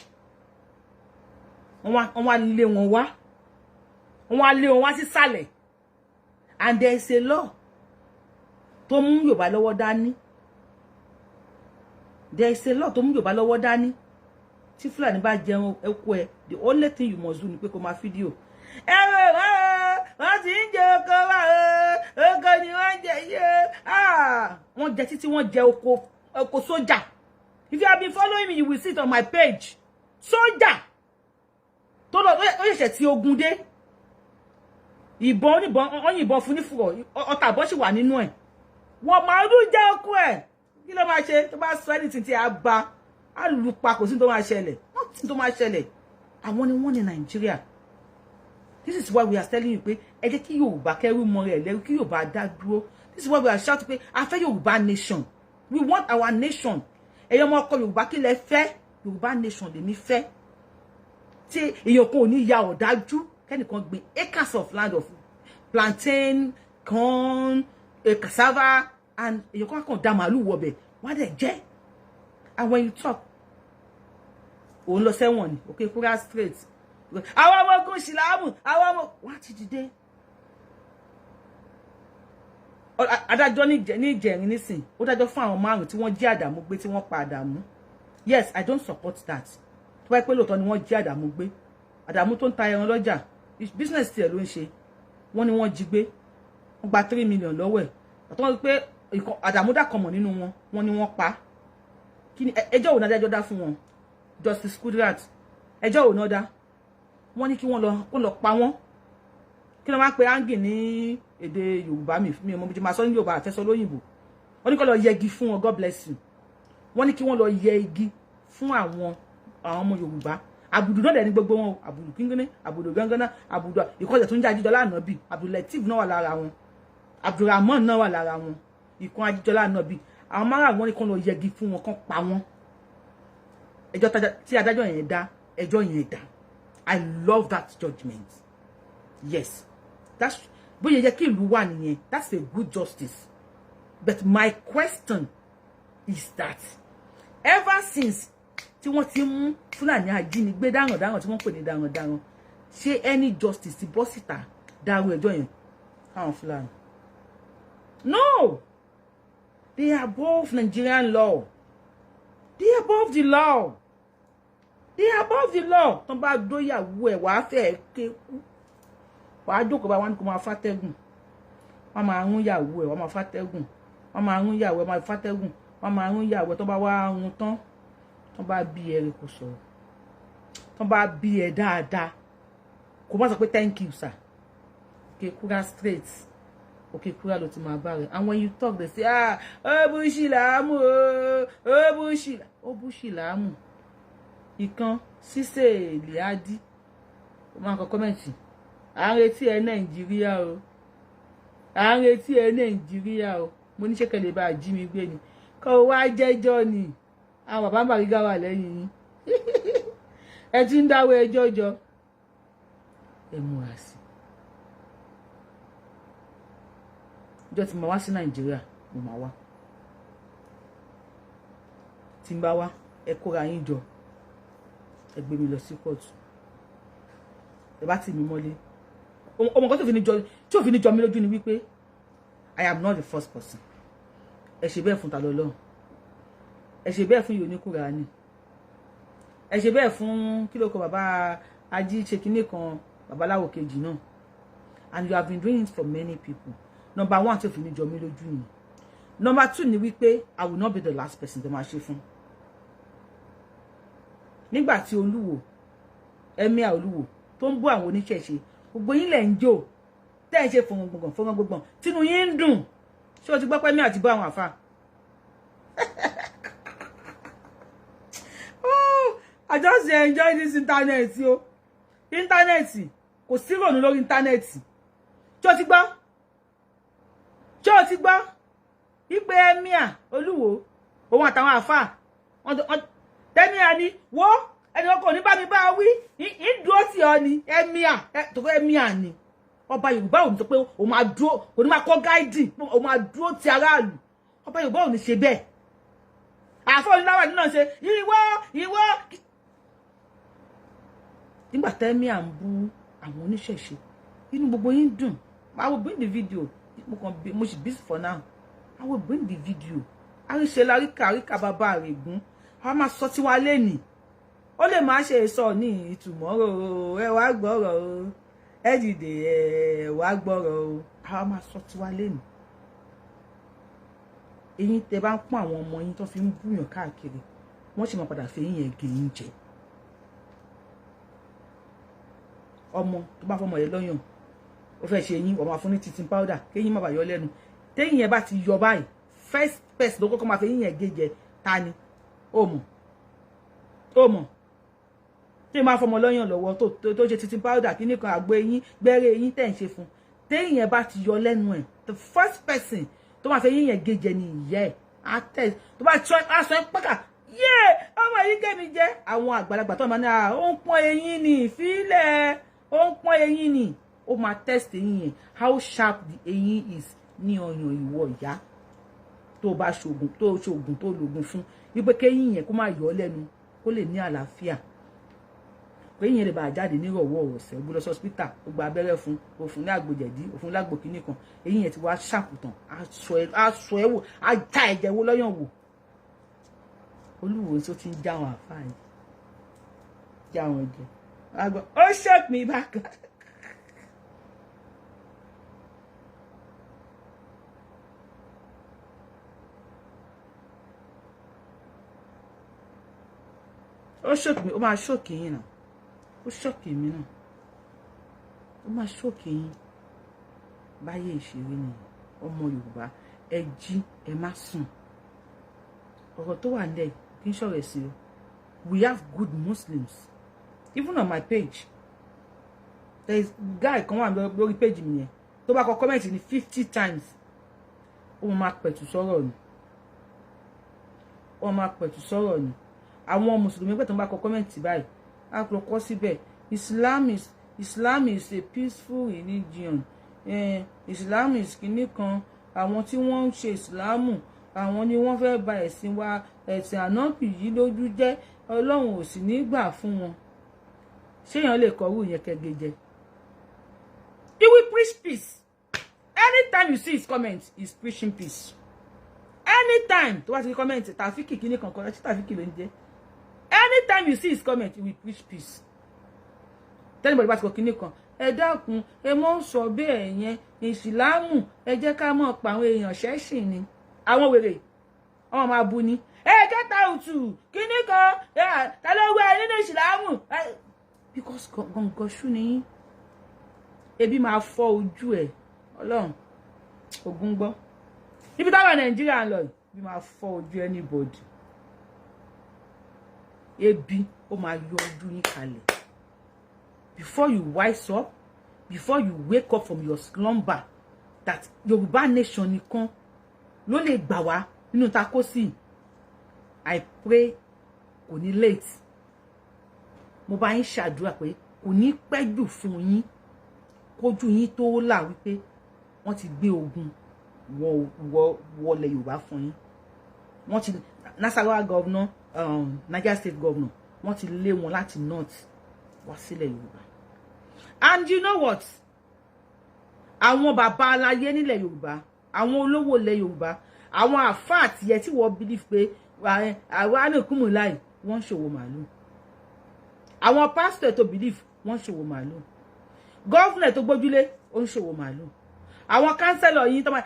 Speaker 1: Wọ́n wá lé wọn wá, wọ́n wá lé wọn wá sísàlẹ̀. And there is a law tó mú Yorùbá lọ́wọ́ dání. There is a law tó mú Yorùbá lọ́wọ́ dání. Tí Fúlàní bá jẹun ẹkú ẹ, the only thing you must do ni pé kó máa fídíò ẹ. Wọ́n ti ń jẹ oko wa o, oko ni wọ́n jẹ yé. Wọ́n jẹ títí, wọ́n jẹ oko, oko sójà. If you have been following me, you will see it on my page. Sójà tó lọ, ó ṣẹ̀ṣẹ̀ tí ogun dé, ìbọn oníbọn, wọ́n yìnbọn fún nífùrọ̀, ọta àbọ̀ sì wà nínú ẹ̀. Wọ́n máa ń jẹ́ oko ẹ̀. Kí ló máa ṣe tó bá sọ anything tí a bá a lù pa? Kò sí tó máa ṣẹlẹ̀, nothing tó máa ṣẹlẹ̀. Àwọn ni wọ́n ní Nàìjíríà. This is why we are telling you pé ẹ jẹ́ kí Yorùbá kẹ́rù mọ rẹ̀ lẹ́rú, kí Yorùbá dá dúró. This is why we are shouting pé a fẹ́ Yorùbá nation. We want our nation. Ẹ̀yin ọmọ ọkọ Yorùbá, kí lẹ fẹ́? Yorùbá nation lèmi fẹ́, tí èèyàn kan ò ní ya ọ̀dájú kẹ́nìkan gbin acres of land of plantain, corn, cassava, and èèyàn kan kàn dá màálù wọbẹ̀, wọ́n á dẹ̀ jẹ́. And when you talk, òun lọ sẹ́wọ̀n ni. Òkè kúrá straight, àwọn ọmọ ogun ṣìlámù, àwọn ọmọ wọn ti dìde. Adájọ́ ní Ìjẹ̀rin nísìn, ó dájọ́ fún àwọn márùn tí wọ́n jí Àdàmú gbé, tí wọ́n pa Àdàmú. Yes, I don't support that. Tó bá pẹ́ lóòótọ́ ni wọ́n jí Àdàmú gbé, Àdàmú tó ń ta ẹran lọ́jà, business tiẹ̀ ló ń ṣe, wọ́n ní wọ́n jí gbé. Wọ́n gba 3 million lọ́wọ́ ẹ̀. Àtọ́ wọn pé àdàmúdà kan mọ̀ nínú wọn, wọ́n ní wọ́n pa. Kí ni ẹjọ́ òun adájọ́ dá fún wọn? Justice Kudirat, ẹjọ́ òun náà dá. Wọ́n ní kí wọ́n lọ kó lọ pa wọ́n. Kí ló máa ń pe áńgì ní èdè Yorùbá? Mi ò mọ bí mo máa sọ ní Yorùbá, àfẹ́sọ lóyìnbó. Wọ́n ní kó lọ yẹgi fún wọn. God bless you. Wọ́n ní kí wọ́n lọ yẹ igi fún àwọn ọmọ Yorùbá. Àbùdù náà dẹ̀ ní gbogbo wọn. Àbùdù kíngínní, àbùdù gánganá, àbùdù ìkọsẹ̀ tó ń jẹ́ Ajíjọlá Ànábì, Abdulateef náà wà lára wọn, Abdulrahman náà wà lára wọn, ìkan Ajíjọlá Ànábì. Àwọn márààrún, wọn ní kí wọ́n lọ yẹgi fún wọn, kán pa wọ́n. Ẹjọ́ tí adájọ́ yẹn dá, ẹjọ́ yẹn dá. I love that judgment. Yes, that's bóyá yẹ kí ìlú wà nìyẹn. That's a good justice. But my question is that ever since tí wọ́n ti mú Fúlàní ajínigbé darandaran tí wọ́n pè ní darandaran, ṣé any justice ti bọ́ síta dárú ẹjọ́ yẹn káwọn Fúlàní? No, they are above Nigerian law. They are above the law. They are above the law. Tó bá dóyàwó ẹ̀, wàá fẹ́ ké kú, wàá jókòó bá wọn kó máa fàtẹ́gùn. Wọ́n máa rún yàwó ẹ̀, wọ́n máa fàtẹ́gùn. Wọ́n máa rún yàwó ẹ̀, wọ́n máa fàtẹ́gùn. Wọ́n máa rún yàwó ẹ̀. Tó bá wá rún tán, tó bá bí ẹ rẹ, kò sọ̀rọ̀. Tó bá bí ẹ dáadáa, kò má sọ pé thank you sir. Òkè straight, òkè kúrà ló ti máa bá rẹ. And when you talk, they say, "Ah, ó búṣì làámù o, ó búṣì, ó búṣì làámù." Ìkan ṣíṣe lìádí, ó máa kọ comment, "À ń retí ẹ Nàìjíríà o, à ń retí ẹ Nàìjíríà o." Mo ní ṣékèlè bá jí mi gbé ni, kọ́ ọ wá jẹ́jọ́ ni. Àwọn bàbá Bariga wà lẹ́yìn yín, ẹ ti ń dáwọ́ ẹjọ́ jọ. Ẹ múra sí ìjọ tí mo wá sí Nàìjíríà. Mo máa wá. Tí n bá wá, ẹ kóra yín jọ, ẹ gbé mi lọ sí kóòtù, ẹ bá tì mí mọ́lé. Ọmọ kan tí ò fi ní jọ mí lójú ni wípé I am not the first person. Ẹ ṣe bẹ́ẹ̀ fún ta lọ́lọ́run, ẹ ṣe bẹ́ẹ̀ fún yìí oníkùránì, ẹ ṣe bẹ́ẹ̀ fún kí ló kọ bàbá ají ṣe kinní kan, babaláwo kejì náà, and you have been doing it for many people. Number one tí ò fi ní jọ mí lójú nìyí. Number two ni wípé I will not be the last person tó máa ṣe fún. Nígbà tí Olúwo, emir Olúwo, tó ń bú àwọn oníṣẹ̀ṣe, gbogbo yín lẹ̀ ń jò, tẹ́ ẹ̀ ṣe fọ̀rọ̀ gbọ̀ngàn fọ̀rọ̀ gbọ̀ngàn, tínú yín ń dùn. Ṣé o ti gbọ́ pé mi àti bọ́ àwọn àfa? Oh, I just dey enjoy this internet o. Internet, kò sí rònú lórí internet. Ṣé o ti gbọ́? Ṣé o ti gbọ́ ipe emir Olúwo, òun àtàwọn àfa tẹ́míà ni wo ẹni ọkọ ní bá mi bá wí, ń dúró sí ọ ni emir tó kọ́ emir ni ọba Yorùbá ò ní sọ pé òun máa dúró, kò ní máa kọ́ gáìdì, òun máa dúró ti aráàlú. Ọba Yorùbá ò ní ṣe bẹ́ẹ̀. Àfọ oníláwà nínú ṣe ìwọ ìwọ. Nígbà tẹ́míà ń bú àwọn oníṣẹ̀ṣe, inú gbogbo yín dùn. I will bring the video. Mo kàn mo sì busy for now. I will bring the video. Àríṣe láríkà àríkà bàbá àrègún, a máa sọ tiwa lẹ́nìí. Ó lè má ṣe sọ ní ìtumọ̀ o. Ẹ wá gbọ́rọ̀ o, ẹ dìde, ẹ wá gbọ́rọ̀ o. A máa sọ tiwa lẹ́nìí. Eyín tẹ bá ń pọ́n àwọn ọmọ yín tó fi ń búyàn káàkiri, wọ́n sì máa padà fi eyín yẹn gé yín jẹ. Ọmọ tó bá fọmọ yẹn lọ́yàn, ó fẹ́ ṣe eyín, wọ́n máa fún ní titin powder kéyín má bàa yọ lẹ́nu. Téyín yẹn bá ti yọ báyìí, first person ló kọ́kọ́ máa fi eyín yẹn gé jẹ, ta ni? Ó mọ̀, ó mọ̀. Tí máa fọmọ lọ́yàn lọ́wọ́, tó ṣe titin powder, kíní kan, àgbo eyín, gbẹ́rẹ́ eyín tẹ̀ ń ṣe fún, téyín yẹn bá ti yọ lẹ́nu ẹ̀, the first person tó máa fi eyín yẹn gé jẹ ni ìyá ẹ̀. Á tẹ̀ tó bá tún aṣọ ẹ̀ pẹ́kà yé ọmọ yìí gé mi jẹ. Àwọn àgbàlagbà tó máa ní ó ń pọ́n eyín ni, ìfílẹ̀, ó ń pọ́n eyín ni. Ó máa test eyín yẹn, how sharp the eyín is ní ọyàn ìwọ ìyá tó bá ṣoògùn, tó ṣoògùn, tó lògùn fún wípé kéyìn yẹn kó má yọ ọ́ lẹ́nu, kó lè ní àlàáfíà, kéyìn yẹn lè bá jáde nírọ̀wọ́ ọ̀sẹ̀. Ó gbé lọ sí hospital, ó gba abẹ́rẹ́ fún, ó fún ní àgbo jẹ̀dí, ó fún lágbo kínní kan, eyín yẹn ti wá ṣàkùtàn, á sọ ẹ́ wò, á já ẹ̀jẹ̀ wo lọ́yàn wò. Olúwo tó ti ń já àwọn àfáà yìí, já wọn jẹ, ó ṣèpín bákan. Ó shock mi, ó máa shock yín náà. Ó shock mi náà, ó máa shock yín. Báyé ìṣeré nìyẹn. Ọmọ Yorùbá, ẹ jí, ẹ má sùn. Ọ̀rọ̀ tó wà nílẹ̀ kì í ṣọ̀rọ̀ ẹ̀sìn o. We have good Muslims even on my page. There is guy kan wà lórí page mi yẹn, tó bá kọ comment ní 50 times, ó máa pẹ̀tù sọ̀rọ̀ ni, wọ́n máa pẹ̀tù sọ̀rọ̀ ni. Àwọn mùsùlùmí pẹ̀tù bá kọ comment báyìí, á lọ kọ́ síbẹ̀, Islam is a peaceful religion. Islam is kinní kan. Àwọn tí wọ́n ń ṣe ìsìlámù, àwọn ni wọ́n fẹ́ ba ẹ̀sìn wa, ẹ̀sìn ànábì yìí lójú jẹ́. Ọlọ́run ò sì ní gbà fún wọn. Ṣéèyàn lè kọrú yẹn kẹgẹjẹ? He will preach peace. Anytime you see his comment, he's preaching peace. Anytime tó bá ti rí comment Tàfíkì kíní kankan, ṣé Tàfíkì ló ń jẹ́? Anytime you see his comment, he will preach peace. Tẹ́nibọ̀dì bá ti kọ kíní kan, ẹ dákun, ẹ mọ́ ń sọ bẹ́ẹ̀ yẹn, ìsìlámù, ẹ jẹ́ ká mọ̀ pa àwọn èèyàn ṣẹ́ṣìn ni. Àwọn wèrè wọn máa bu ni, ẹ get out, kíní kan, ta ló wẹ nínú ìsìlámù? Because gọ̀ǹgọ̀ ṣú ni yín. Ebi máa fọ́ ojú ẹ̀. Ọlọ́run ogun gbọ́ níbi táwọn Nàìjíríà ń lọ yìí, ebi máa fọ́ ojú anybody. Ebi ó máa yọ ojú yín kalẹ̀. Before you wise up, before you wake up from your slumber that Yorùbá nation nìkan ló lè gbà wá nínú takosi, I pray kò ní late. Mo bá yín ṣàdúrà pé kò ní pẹ́ jù fún yín kójú yín tó là wípé wọ́n ti gbé ogun wọlé Yorùbá fún yín. Wọ́n ti Nasarawa governor, Niger State governor, wọ́n ti lé wọn láti north wá sílẹ̀ Yorùbá. And you know what? Àwọn bàbá aláyé nílẹ̀ Yorùbá, àwọn olówó ilẹ̀ Yorùbá, àwọn àfáà tiẹ̀ tí wọ́n believe pé àwọn ànàkùnmù láì, wọ́n ń ṣòwò màálù. Àwọn pásítọ̀ tó believe, wọ́n ń ṣòwò màálù. Governor tó gbójúlé, ó ń ṣòwò màálù. Àwọn councillor yìí tó máa,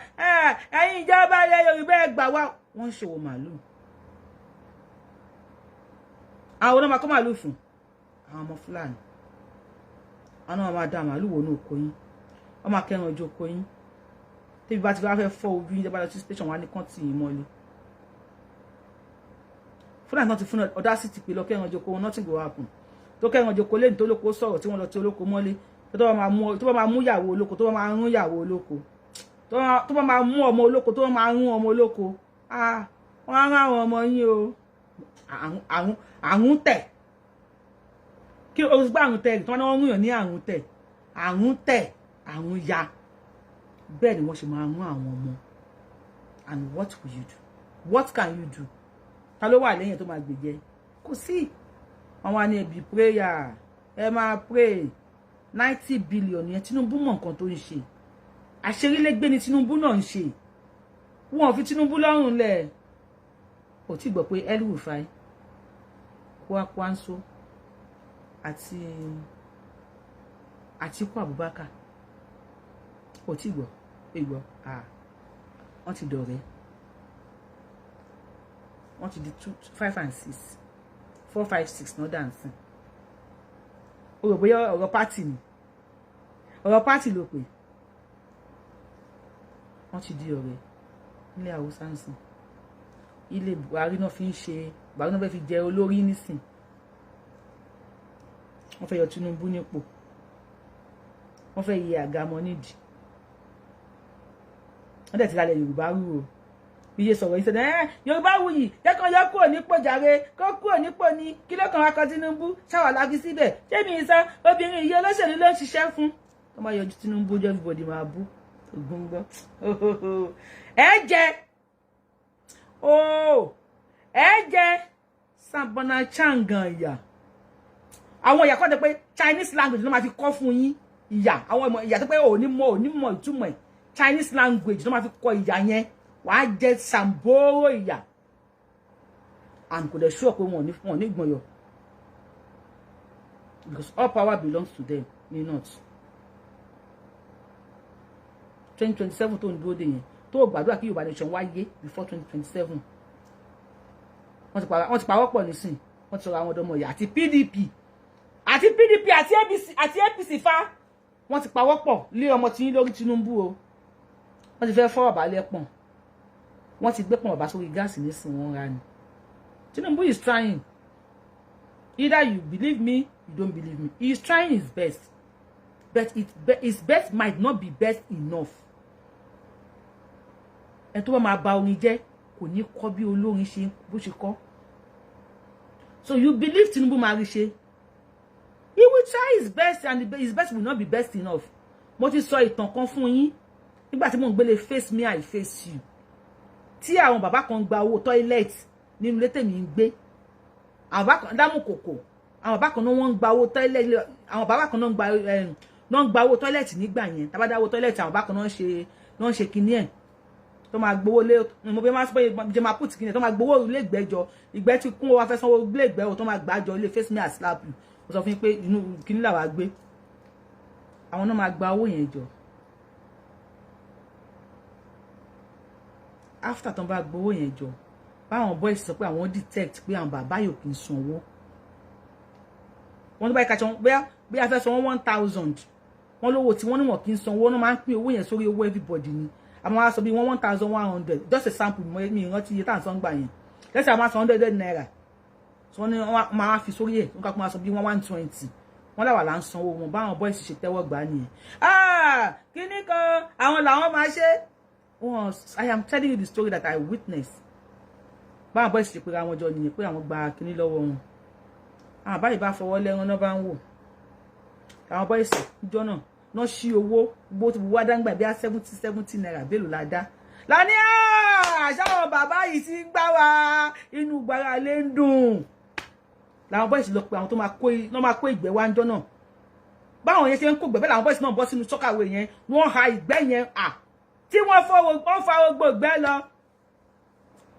Speaker 1: ẹ̀yin ìjọba ilẹ̀ Yorùbá, ẹ gbà wá, wọ́n ń ṣòwò màálù. Àwọn ọmọ kọ́ màálù fún àwọn ọmọ Fúlàní. Àwọn náà máa da màálù wọnú oko yín, wọ́n máa kẹ́ran ojú oko yín. Tẹ́bí bá ti wá fẹ́ fọ́ ojú yín, tẹ́ bá lọ sí station, wa ní kán tì yín mọ́lé. Fúlàní náà ti fún audacity pé lọ kẹ́ran ojú oko wọn, nothing go happen. Tó kẹ́ran ojú oko lẹ́yìn tó lóko sọ̀rọ̀ tí wọ́n lọ tí olóko mọ́lé, tó bá máa mú ìyàwó olóko, tó bá máa rún ìyàwó olóko, tó bá máa mú ọmọ olóko, tó bá máa rún ọmọ olóko, wọ́n á rán àwọn ọmọ yín o. Àrùn tẹ̀ kí o gbọ́, àrùn tẹ̀ tí wọ́n ní wọ́n rún yàn ní àrùn tẹ̀, àrùn tẹ̀, àrùn ya. Bẹ́ẹ̀ ni wọ́n ṣe máa rún àwọn ọmọ. And what will you do? What can you do? Ta ló wà lẹ́yìn tó máa gbèjẹ? Kò sí. Wọn wá ní ẹbí prayer, ẹ máa pray. 90 billion yẹn, Tinubu mọ̀ nǹkan tó ń ṣe. Àṣerílégbé ni Tinubu náà ń ṣe. Wọn ò fi Tinubu lọ́rùn lẹ̀. Kò tí gbọ́ pé El-Rufai, Kwankwaso àti Atiku Abubakar, kò tí gbọ́ ìgbọ́, wọ́n ti dọ̀rẹ́. Wọ́n ti di two, five and six, four, five, six náà dancing. O rò bóyá ọ̀rọ̀ party ni? Ọ̀rọ̀ party ló pè. Wọ́n ti di ọ̀rẹ́ nílẹ̀ Haúsá ń sìn. Ilé Buhari náà fi ń ṣe, Buhari náà fẹ́ fi jẹ olórí nísìn. Wọ́n fẹ́ yọ Tinubu nípò, wọ́n fẹ́ yẹ àga mọ́ nídìí. Wọ́n dẹ̀ ti lálẹ́ Yorùbá rú o. Iye sọ̀rọ̀ yìí sọ̀rọ̀ ẹ́ Yorùbá wuyì jẹ́kàn yọ kúrò nípò jàre, kó kúrò nípò ní kí ló kàn wá kan Tinubu ṣáwà lági síbẹ̀. Ṣé mi sọ obìnrin yìí, olóṣèlú ló ń ṣiṣẹ́ fún tó máa yọjú Tinubu ojú everybody máa bú ogun gbọ́. Ẹ jẹ ooo, ẹ jẹ sanbọnà changan ìyà. Àwọn ìyà kọ́ tẹ pé Chinese language ló máa fi kọ́ fún yín. Ìyà àwọn ìyà tó pé ò ní mọ ìtumọ̀ ẹ̀, Chinese language ló máa fi kọ́ ìyà yẹn. Wàá jẹ sàǹbóró ìyà. And kò dẹ̀ sure pé wọn ò ní gbọ̀nyọ̀, because all power belongs to them ní north. 2027 tó ń dúró dè yẹn, tó o gbàdúrà kí Yorùbá nation wáyé before 2027. Wọ́n ti pawọ́ pọ̀ nísìn. Wọ́n Wọ́n ti sọ̀rọ̀ àwọn ọ̀dọ́mọ ìyá àti PDP, àti PDP, àti ABC, àti APC fa. Wọ́n ti pawọ́pọ̀ lé ọmọ tí yín lórí, Tinubu o. Wọ́n ti fẹ́ fọ́ bàbá lẹ́pọ̀n. Wọ́n ti gbé pọ̀n bàbá sórí gáàsì nísìnyí, wọ́n ra ni. Tinubu is trying. Either you believe me, you don't believe me, he is trying his best, but his best might not be best enough. Ẹ tó bá máa ba orin jẹ́, kò ní kọ́ bí olórin ṣe bó ṣe kọ́. So you believe Tinubu máa rí ṣe? He will try his best and his best will not be best enough. Mo ti sọ ìtàn kan fún yín nígbà tí mò ń gbélé Face Me I Face You, tí àwọn bàbá kan gba owó toilet nínú ilé tèmi ń gbé. Àwọn bàbá kan dámùkòkò, àwọn bàbá kan náà, wọ́n ń gba owó toilet. Àwọn bàbá kan náà ń gba, náà ń gba owó toilet nígbà yẹn. Tá bá dá owó toilet, àwọn bàbá kan náà ń ṣe kinní ẹ̀ tó máa gbowó lé. Mo bí máa sọ pé jẹ máa put kinní ẹ̀ tó máa gbowó ilé ìgbẹ́jọ. Ìgbẹ́ ti kún, wa fẹ́ sanwó ilé ìgbẹ́ o, tó máa gbàjọ ilé Face Me I Slap You. Mo sọ fún yín pé inú kinní làwa gbé. Àwọn náà máa gba owó yẹn jọ. After tó ń bá gbowó yẹn jọ, báwọn boys sọ pé àwọn detect pé àwọn bàbá yóò kì í sanwó wọn. Tó bá yẹ ká sọ, bóyá fẹ́ san 1,000, wọ́n lówó tí wọ́n ní wọ́n kì í sanwó. Wọ́n máa ń pín owó yẹn sórí owó everybody ni. Àmọ́ wọ́n á sọ bí wọ́n 1,100, just a sample. Mi ìrántí iye tá à ń san gbà yẹn lẹ́sẹ̀. Àwọn máa san ₦100. So wọ́n ní wọ́n máa fi sórí ẹ̀, wọ́n ká kó máa san bí wọ́n 120. Wọ́n làwà là ń sanwó wọn. Báwọn boys ṣe tẹ́wọ́ gbà nìyẹn. Ah, kíní kan àwọn làwọn máa ṣe wọn. I am telling you the story that I witnessed. Báwọn boys ṣe pera wọn jọ nìyẹn pé àwọn gba kíní lọ́wọ́ wọn. Àwọn báyìí bá fọwọ́ lẹ́rán náà, bá ń wò àwọn boys níjọ́ náà náà ṣí owó gbó tí wá dáńgbà bí i 70 70 naira bélòó la dá lání. Àṣàwọn bàbá yìí ti ń gbá wa, inú gbàrà lé ń dùn. Làwọn boys lọ pé àwọn tó máa kó ìgbẹ́ wá ńjọ́ náà. Báwọn yẹn ṣe ń kó ìgbẹ́ bẹ́ẹ̀ làwọn boys náà bọ́ sínú soakaway yẹn, wọ́n ha ìgbẹ́ yẹn à tí wọ́n fa gbogbo ìgbẹ́ lọ.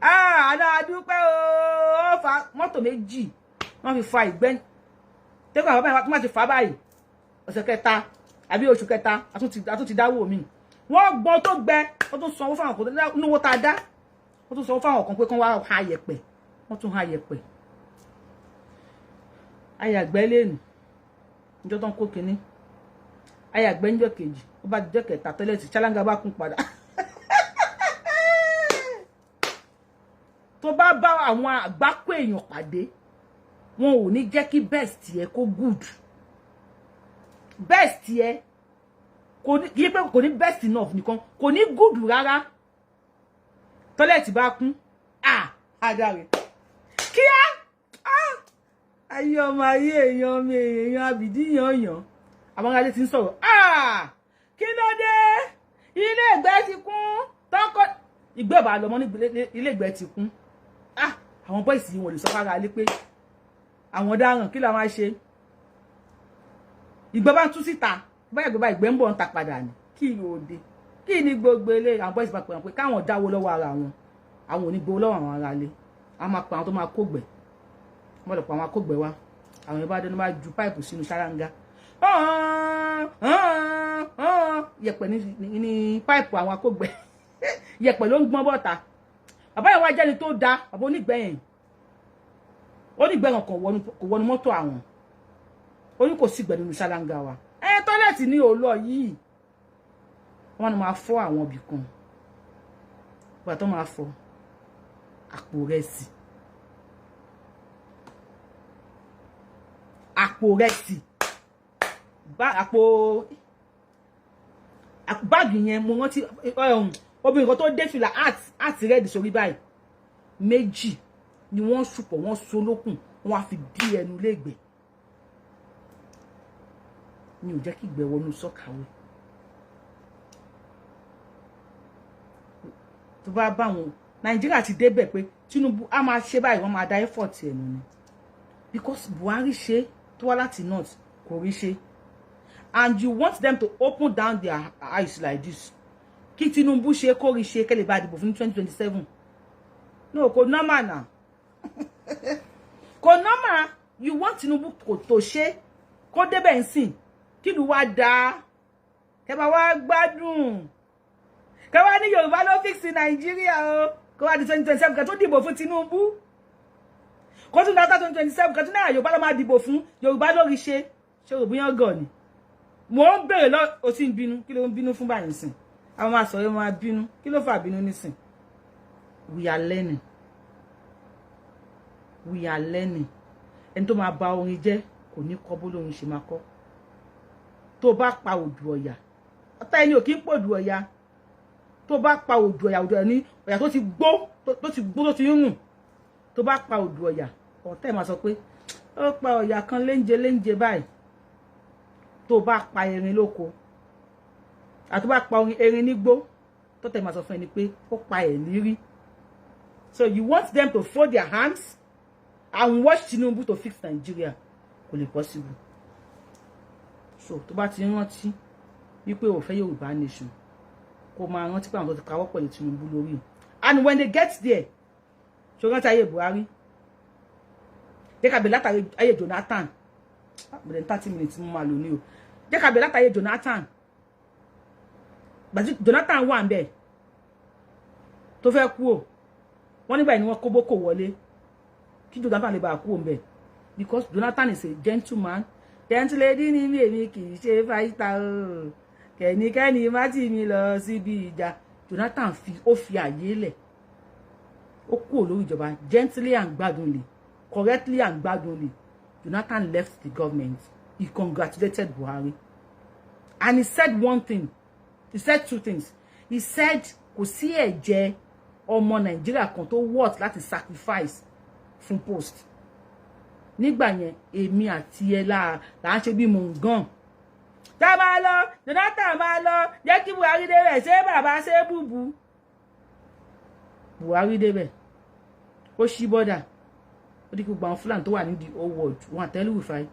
Speaker 1: Àná àdúpẹ́ o. Wọ́n fa mọ́tò méjì, wọ́n fi fa ìgbẹ́ tẹ́kọ̀. Àwọn báyìí wọ́n ti fà báyìí, ọ̀sẹ̀ kẹta àbí oṣù kẹta, àtún ti dáwọ́ mi. Wọ́n gbọ́n tó gbẹ, wọ́n tún sanwó fáwọn kan nínú tá a dá. Wọ́n tún sanwó fáwọn kan pé kán wá ha yẹ̀pẹ̀. Wọ́n tún ha yẹ̀pẹ̀ ayàgbẹ́ lẹ́nu níjọ́ tó ń kó kinní ayàgbẹ́. Níjọ́ kejì, ó bá dijọ́ kẹta, toilet ṣáláńgá bá kún padà. Tó bá bá àwọn àgbákò èèyàn pàdé, wọn ò ní jẹ́ kí best yẹ kó good. Best yẹ kò ní, kì í pé kò ní best enough nìkan, kò ní good rárá. Toilet bá kún, ah, adarí kíá, ah, ayé ọmọ, ayé èèyàn, ọmọ èèyàn àbìdí yànyàn. Àwọn aráalé ti ń sọ̀rọ̀. Ah, kí ló dé? Ilé ìgbẹ́ ti kún tọkọ ìgbẹ́ ọ̀bà lọ́mọ ní ilé ìgbẹ́ ti kún. Ah, àwọn boys yìí, wọ́n lè sọ fara lé pé àwọn dáràn. Kí làwọn á ṣe? Ìgbẹ́ bá ń tú síta báyà, gbé bá ìgbẹ́ ń bọ̀ ń ta padà ní kí ló dé? Kí ni gbogbo ilé? Àwọn boys bá pè wọ́n pé káwọn dáwó lọ́wọ́ ara wọn. Àwọn ò ní gbowó lọ́wọ́ àwọn ará ilé. Àwọn máa pa àwọn tó máa kógbẹ̀, wọ́n lọ pa àwọn akógbẹ̀ wá. Àwọn yẹn bá dé ní bá ju páìpù sínú ṣáláńgá, yẹ̀pẹ̀ ní páìpù àwọn akógbẹ̀, yẹ̀pẹ̀ ló ń gbọ́n bọ́ta. Bàbá yẹn wá jẹ́ni tó da. Bàbá onígbẹ̀yìn onígbẹ̀ràn kò wọnú mọ́tò àwọn. Ó ní kò sí ìgbẹ́ nínú ṣáláńgá wa. Ẹ toilet ní òòlọ yìí. Wọ́n ní máa fọ́ àwọn ibì kan. Ìgbà tó máa fọ́ àpò rẹsì, àpò rẹsì bá àpò báàgì yẹn. Mo rántí obìnrin kan tó dé fìlà art red sórí báyìí. Méjì ni wọ́n ṣùpọ̀, wọ́n so lókùn, wọ́n á fi dí ẹnu lẹ́gbẹ̀ẹ́ ni ò jẹ́ kí ìgbẹ́ wọnú soakaway. Tó bá bá wọn Nàìjíríà ti débẹ̀ pé Tinubu á máa ṣe báyìí, wọ́n máa da effort ẹnu ni, because Buhari ṣe tó wá láti north, kò rí ṣe. And you want them to open down their eyes like this, kí Tinubu ṣe kó rí ṣe, kẹ́lẹ̀ bá dìbò fún 2027. No, kò normal na, kò normal. You want Tinubu kò tó ṣe kó débẹ̀ ń sìn, kí ìlú wa dáa, kẹ́ bá wá gbádùn, kẹ́ wá ní Yorùbá ló fix Nàìjíríà o, kó wá di 2027 kẹ́ tó dìbò fún Tinubu. Kó tún dáta 2027, kó tún náà Yorùbá ló máa dìbò fún, Yorùbá lórí ṣe. Ṣé òbíyàn gọ̀ ni? Mò ń béèrè lọ, o ti ń bínú. Kí ló ń bínú fún báyìí sìn? Àwọn máa sọ̀rọ̀, máa bínú. Kí ló fà bínú nísìn? We are learning, we are learning. Ẹni tó máa ba orin jẹ́ kò ní kọ́ bó lórin ṣe máa kọ́. Tó bá pa òdù ọ̀yà, ọ̀tá ẹni ò kí ń pòdù ọ̀yà. Tó bá pa òdù ọ̀yà, òdù ọ̀yà ní ọ̀yà tó ti gbó, tó ti gbó, tó ti ń rùn. Tó bá pa òdù ọ̀yà, ọ̀tá ẹ̀ máa sọ pé ó pa ọ̀yà kan léńje léńje báyìí. Tó bá pa erin lóko àti bá pa erin nígbó, tó tẹ̀ máa sọ fún ẹni pé ó pa ẹ̀ lírí. So you want them to fold their hands and watch Tinubu to fix Nigeria? Kò lè possible. So tó bá ti rántí wípé ò fẹ́ Yorùbá nation, kó máa rántí pé àwọn tó ti kawọ́ pẹ̀lú Tinubu lórí, and when they get there, ṣo rántí ayé Buhari? Jẹ́ ká bẹ̀rẹ̀ látàrí ayé Jonathan. Bẹ̀rẹ̀ 30 minutes mo máa lò ní o. Jẹ́ ká bẹ̀rẹ̀ látàrí Jonathan. Gbàtí Jonathan wà ń bẹ̀ tó fẹ́ kú o, wọ́n nígbà yìí ni wọ́n kó Boko wọlé kí Jonathan lè bá kú òun bẹ̀, because Jonathan is a gentleman. Gentle lady ni mi, èmi kì í ṣe fighter o, kẹ́nikẹ́ni má tì mí lọ síbi ìjà. Jonathan fi ó fi àyè lẹ̀, ó kúrò lórí ìjọba gently and gbadunly, correctly and gbadunly. Jonathan left the government. He congratulated Buhari and he said one thing, he said two things. He said kò sí ẹ̀jẹ̀ ọmọ Nàìjíríà kan tó worth láti sacrifice fún post. Nígbà yẹn, èmi àti ẹ là ń ṣe bí mò ń gàn tá a máa lọ. Jonathan máa lọ, jẹ́ kí Buhari débẹ̀. Ṣé bàbá ṣé bùbù Buhari débẹ̀, ó ṣí bọ́dà, ó ní kí gbogbo àwọn Fúlàní tó wà nídìí owó wọn àtẹ́lù Rufai,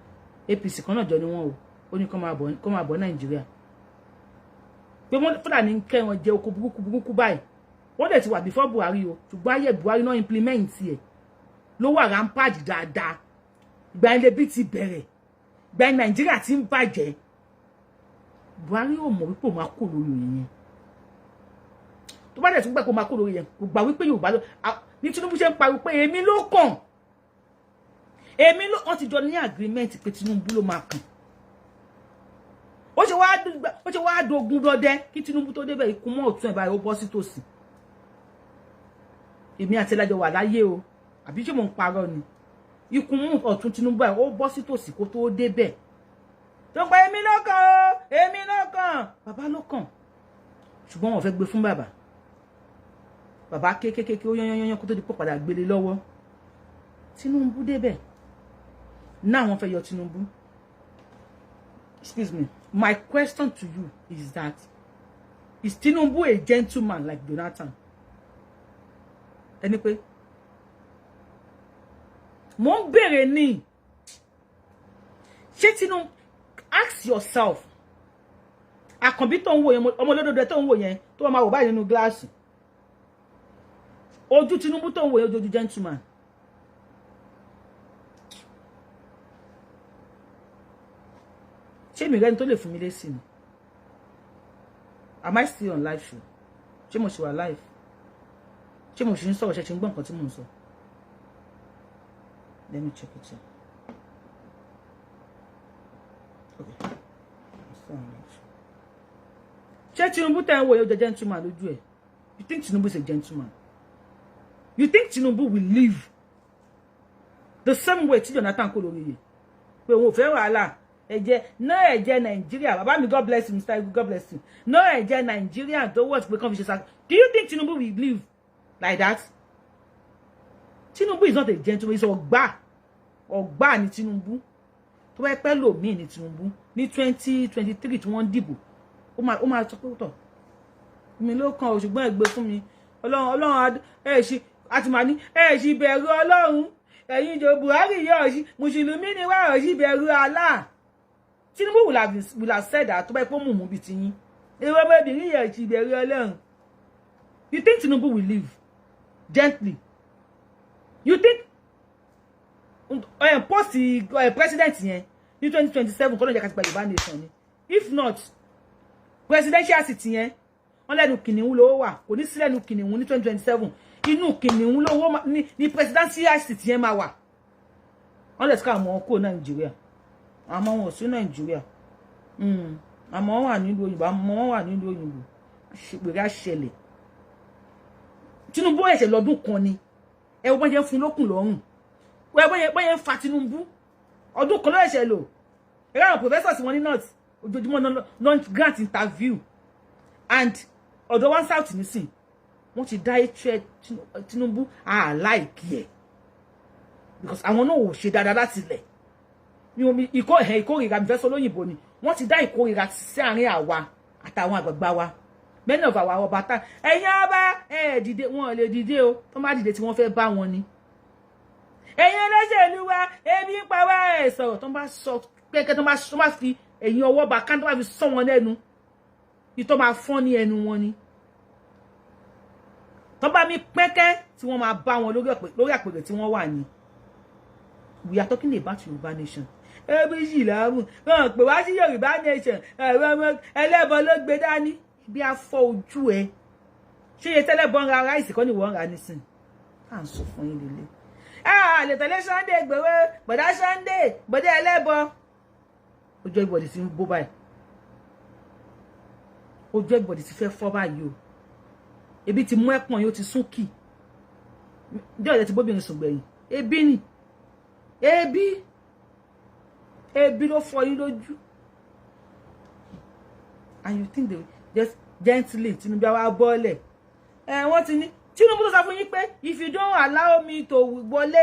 Speaker 1: APC kan náà jọ ni wọn o, ó ní kó máa bọ̀ Nàìjíríà, pé wọ́n Fúlàní ń kẹ́ wọn jẹ oko burúkú burúkú báyìí. Wọ́n dẹ̀ ti wà before Buhari o, ṣùgbọ́n ayé Buhari náà implement ẹ̀ ló wà rampage dáadáa. Ìgbà yẹn lè ti bẹ̀rẹ̀, ìgbà yẹn Nàìjíríà ti ń bàjẹ́. Buhari ò mọ̀ wípé òun máa kó lórí oyè yẹn. Tó bá dẹ̀ tún gbà kó máa kó lórí yẹn, kò gbà wípé Yorùbá ló ní. Tinubu ṣe ń pariwo pé èmi ló kàn, èmi ló, wọ́n ti jọ ní agreement pé Tinubu ló máa kàn. Ó ṣe wá dogun dọdẹ kí Tinubu tó débẹ̀, ikú mọ́ ọ̀tún ẹ̀ báyìí, ó bọ́ sí tòsí. Èmi àti ẹlẹ́jọ́ wà láyé o, àbí ṣé mò ń parọ́ ni? Ikú mú ọ̀tún Tinubu báyìí, ó bọ́ sí tòsí kó tó débẹ̀. Tó ń pa èmi lọ́kàn o, èmi lọ́kàn, bàbá lọ́kàn, ṣùgbọ́n wọ́n fẹ́ gbé fún bàbá. Bàbá kékékéké, ó yán yán kó tó di pọ̀ padà gbélé lọ́wọ́. Tinubu débẹ̀ náà, wọ́n fẹ́ yọ Tinubu. Excuse me, my question to you is that, is Tinubu a gentleman like Jonathan? Ẹni pé mo ń béèrè ní, ṣé Tinubu, ask yourself. Àkànbí tó ń wò yẹn, ọmọ olódodo tó ń wò yẹn, tó máa wò báyìí nínú gíláàsì, ojú Tinubu tó ń wò yẹn, ojú gentleman. Ṣé mi rẹ́ni tó lè fún mi lésì ni? Am I still on live show? Ṣé mo ṣì wà live? Ṣé mo ṣì ń sọ̀rọ̀? Ṣe ṣe ń gbọ́ nǹkan tí mò ń sọ? Let me check it out. Okay, I'm still on live show. Ṣé Tinubu tẹ̀ ń wò yẹn, ó jẹ́ gentleman lójú ẹ̀? You think Tinubu is a gentleman? You think Tinubu will live the same way tí Jonathan kó lórí yìí, pé òun ò fẹ́ wàhálà ẹ̀jẹ̀ náà, ẹ̀jẹ̀ Nàìjíríà? Bàbá mi, God bless you. Mr. Igu, God bless you. Náà ẹ̀jẹ̀ Nàìjíríà tó wọ̀ pé kàn fi ṣe sá. Do you think Tinubu will live like that? Tinubu is not a gentleman, he's ọgbà, ọgbà ní Tinubu. Tó bá pẹ́ lòmíì ní Tinubu ní 2023 tí wọ́n dìbò, ó máa sọ pé tọ̀ mi ló kàn ó, ṣùgbọ́n ẹ gbé fún mi. Ọlọ́run, Ọlọ́run ẹ̀ ṣe àti màá ní ẹ̀ ṣì bẹ̀rù Ọlọ́run. Ẹ̀yin ìjọ Buhari yóò ṣí mùsùlùmí ni wá ọ̀ ṣì bẹ̀rù Allah. Tinubu will have said that tó bá pọ́ mùmú bíi tiyín ìwé ọmọbìnrin yẹn ṣì bẹ̀rù Ọlọ́run. You think Tinubu will live gently? You think post president yẹn ní 2027 kọ́ ló jẹ́ ká ti gba Yorùbá nation ni? If not, presidential seat yẹn, wọ́n lẹ́nu kìnìún lówó wà, kò ní sí lẹ́nu kìnìún ní 2027. Inú kìnìún lówó ní presidential seat yẹn máa wà. Wọ́n lè ká àwọn kó Nàìjíríà, àmọ́ wọn ò sí Nàìjíríà, àmọ́ wọn wà nílùú òyìnbó, àmọ́ wọn wà nílùú òyìnbó. Àṣepèrè àṣẹlẹ̀. Tinubu ẹ̀ṣẹ̀ lọ́dún kan ni. Ẹ wọ́n jẹ́ fún lókùn lọ́rùn, wọ́n yẹn ń fa Tinubu. Ọdún kan ló ẹ̀ṣẹ̀ lò. Ẹ̀rọ àwọn professors wọn ní north, ojoojúmọ́ lunch grant interview and ọ̀dọ̀ one south nísìn, wọ́n ti dá hatred Tinubu àláìkí ẹ̀, because àwọn náà ò ṣe dáadáa láti ilẹ̀ ní omi ìkó ẹ̀hẹ̀. Ìkórìíra mi fẹ́ sọ lóyìnbó ni, wọ́n ti dá ìkórìíra sí àárín àwa àtàwọn àgbààgbà wa. Many of our ọba tá ẹ̀yin ọba ẹ̀ dìde, wọn ò lè dìde o. Tó má dìde tí wọ́n fẹ́ bá wọn ni. Ẹ̀yin olóṣèlú wa, ebi ń pa wá, ẹ̀ sọ̀rọ̀. Tó bá sọ pẹ́kẹ́, tó bá fi ẹ̀yìn ọwọ́ bá ká, tó bá fi sọ wọn lẹ́nu, ìtọ́ máa fọ́n ní ẹnu wọn ni. Tó bá mi pẹ́kẹ́ tí wọ́n máa bá wọn lórí àpèrè tí wọ́n wà ní. We are talking about Yorùbá nation. Ebi yìí láàmú wọn pè wá sí Yorùbá nation. Ẹ̀rọ ẹlẹ́bọ ló gbé dání bí a fọ́ ojú ẹ. Ṣé iye tẹ́lẹ̀bọ ń ra rice kọ́ ni wọ́n ń ra nísìn? À ń sọ fún yín lélẹ̀. A lè tẹ̀lé Sunday Igboho, bọ̀dá Sunday, bọ̀dá ẹlẹ́bọ. Ojú everybody ti ń bó báyìí, ojú everybody ti fẹ́ fọ́ báyìí o. Ebi ti mú ẹpọ̀n yóò ti sún kì jẹ́ ọ̀rẹ́ ti bóbìnrin sùn gbẹ̀yìn. Ebi ni ebi, ebi ló fọ́ yín lójú. And you think they just gently Tinubu wá bọ́ọ̀lẹ̀ ẹ. Wọ́n ti ní Tinubu tó sọ fún yín pé if you don't allow me to wọlé,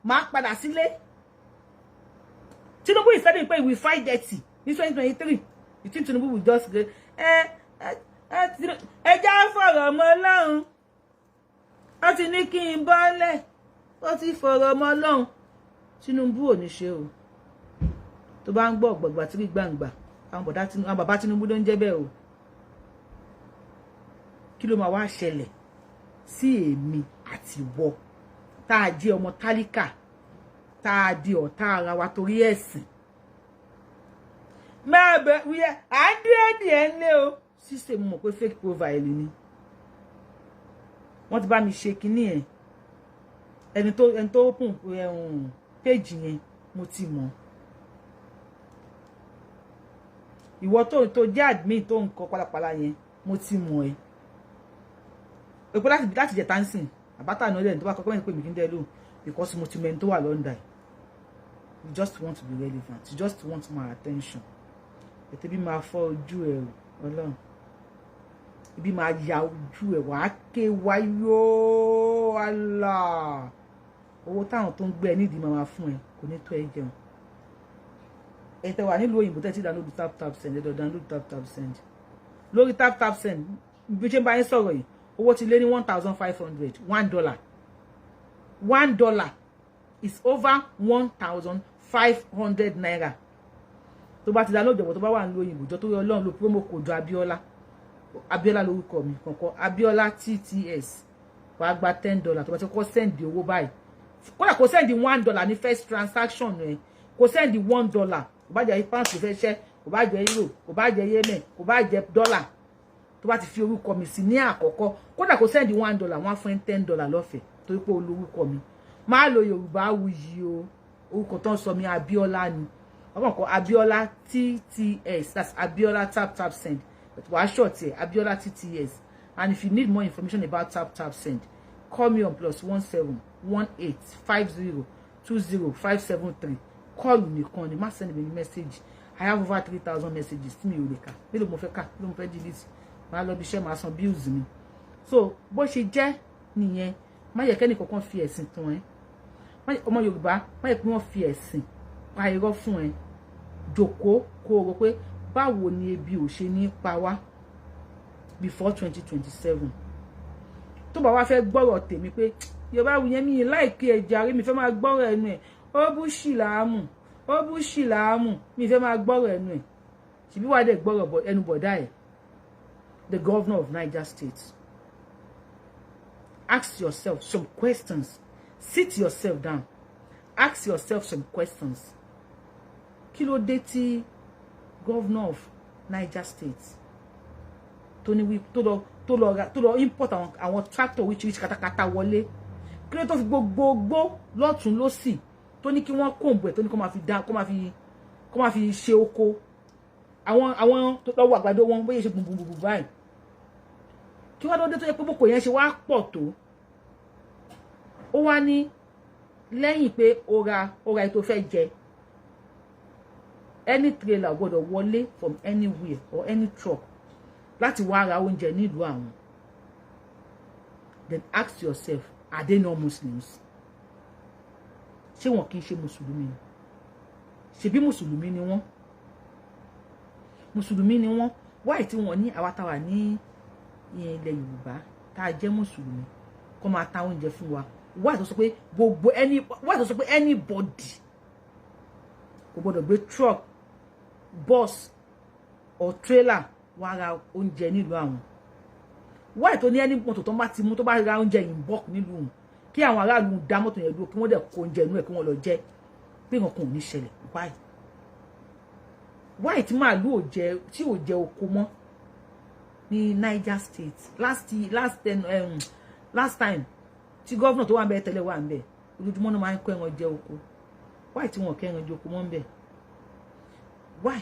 Speaker 1: màá padà sílé. Tinubu is telling pé we fight dirty ní 2023. You think Tinubu will just go? Ẹ ẹ ẹ já fọ̀rọ̀ mọ́ Ọlọ́run. Wọ́n ti ní kí n bọ́lẹ̀, ó ti fọ̀rọ̀ mọ́ Ọlọ́run. Tinubu ò ní ṣe o. Tó bá ń gbọ́ ọ̀gbọ̀gbà tí rí gbàǹgbà, àwọn bọ̀dá, àwọn bàbá Tinubu ló ń jẹ́ bẹ́ẹ̀ o. Kí ló máa wá ṣẹlẹ̀ sí èmi àti ìwọ tá a jẹ́ ọmọ tálíkà, tá a di ọ̀tá ara wa torí ẹ̀sìn? Máa bẹ wíyẹ, à ń dúró díẹ̀ ńlé o. Ṣíṣe mo mọ̀ pé fake profile ni wọ́n ti bá mi ṣe kinní ẹ̀. Ẹni tó open page yẹn, mo ti mọ̀. Ìwọ tó jẹ́ admin tó ń kọ pálapàla yẹn, mo ti mọ̀ ẹ́. Èpò láti jẹ tánsìn àbátà náà lẹ́nu tó bá kọ́kọ́ mẹ́rin pé mi kí n dẹ́ lóhùn, because mo ti mọ ẹni tó wà lọ́ndà ẹ̀. You just want to be relevant, you just want my attention. Ètò bí máa fọ́ ojú ẹ̀ o. Ọlọ́run, ibi máa ya ojú ẹ̀, wàá ké wáyó. Allah, owó táwọn tó ń gbé ẹ nídìí máa fún ẹ kò ní tó ẹ jẹun. Ẹ tẹ wà nílùú òyìnbó, tẹ ti download Tap Tap Send, ẹ lọ download Tap Tap Send. Lórí Tap Tap Send, bí ṣe ń bá yín sọ̀rọ̀ yìí, owó ti lé ní 1,500. $1, $1 is over ₦1,500. Tó bá ti download ọ̀pọ̀, tó bá wà nílùú òyìnbó, jọ tó yọ Ọlọ́run, lo promo code Abiola. Abiola lórúkọ mi kọ̀ọ̀kan, Abiola TTS, wàá gba $10. Tó bá ti kọ́ send owó báyìí, kódà kó send $1 ní first transaction ẹ, kó send $1, kò bá jẹ́ pound tó fẹ́ ṣẹ́, kò bá jẹ́ euro, kò bá jẹ́ yemen, kò bá jẹ́ dollar, tó bá ti fi orúkọ mi sí ní àkọ́kọ́, kódà kó send $1, wọ́n á fún ẹ $10 lọ́fẹ̀ẹ́ torí pé olórúkọ mi. Má lo Yorùbá wuyì o. Orúkọ tó ń sọ mi Abiola ni. Ọkàn kọ Abiola TTS, that's Abiola Tap Tap Send, but wàá short ẹ, Abiola TTS. And if you need more information about Tap Tap Send, call me on +17185020573. Call nìkan ni, má send me ní message. I have over 3,000 messages tí mi ò lè kà. Mélòó mo fẹ́ kà? Mélòó mo fẹ́ delete? Màá lọ bí iṣẹ́, màá san bills mi. So bó ṣe jẹ́ nìyẹn. Má yẹ kẹ́ni kankan fi ẹ̀sìn tàn ẹ́. Ọmọ Yorùbá, má yẹ kí wọ́n fi ẹ̀sìn pa irọ́ fún ẹ. Jòkó kó o rò pé báwo ni ebi ò ṣe ní pa wá before 2027. Tó bá wá fẹ́ gbọ́rọ̀ tèmi pé Yorùbá wù yẹn, mi láìkí ẹja rí, mi fẹ́ máa gbọ́rọ̀ ẹnu ẹ̀, ó bú ṣìláàmù, ó bú ṣìláàmù, mi fẹ́ máa gbọ́rọ̀ ẹnu ẹ̀. Ṣìbí wàá dẹ̀ gbọ́rọ̀ ẹnu bọ̀dá ẹ̀, the governor of Niger State. Ask yourself some questions. Sit yourself down, ask yourself some questions. Kí ló dé tí governor of Niger State tó ní wí tó lọ import àwọn tractor oríṣiríṣi katakata wọlé? Kí ló tó fi gbogbogbò lọ́tún lọ́sì? Tó ní kí wọ́n comb ẹ̀, tó ní kó máa fi dá, kó máa fi ṣe oko àwọn tó lọ́wọ́ àgbàdo wọn, bóyá ṣe gbùngbùngbùn báyìí. Kí wọ́n lóde tó yẹ pé boko yẹn ṣe wá pọ̀ tó? Ó wá ní lẹ́yìn pé ó ra ètò fẹ́ jẹ, any trailer gbọ́dọ̀ wọlé from anywhere or any truck láti wá ra oúnjẹ nílùú àwọn. Then ask yourself, are they not Muslims? Ṣé wọn kì í ṣe mùsùlùmí ni? Ṣebí mùsùlùmí ni wọ́n, mùsùlùmí ni wọ́n. Wáyé tí wọ́n ní àwa táwa ní ilẹ̀ Yorùbá tá a jẹ́ mùsùlùmí kó máa ta oúnjẹ fún wa? Wáyé tó sọ pé gbogbo any, wáyé tó sọ pé anybody kò gbọdọ̀ gbé truck, bus or trailer wá ra oúnjẹ nílùú àwọn? Wáyé tó ní ẹni mọ́tò tó bá ti mú tó bá ra oúnjẹ in bulk nílùú òun, kí àwọn aráàlú dá mọ́tò yẹn dúró, kí wọ́n dẹ̀ kó oúnjẹ inú ẹ̀, kí wọ́n lọ jẹ, pé nǹkan ò ní ṣẹlẹ̀? Why? Why tí màálù ò jẹ, tí ò jẹ oko mọ́ ní Niger State? Last last ten last time tí governor tó wà ń bẹ tẹ́lẹ̀ wà ń bẹ, ojoojúmọ́ náà máa ń kó ẹran jẹ oko. Why tí wọn kó ẹran jẹ oko mọ́ ń bẹ? Why?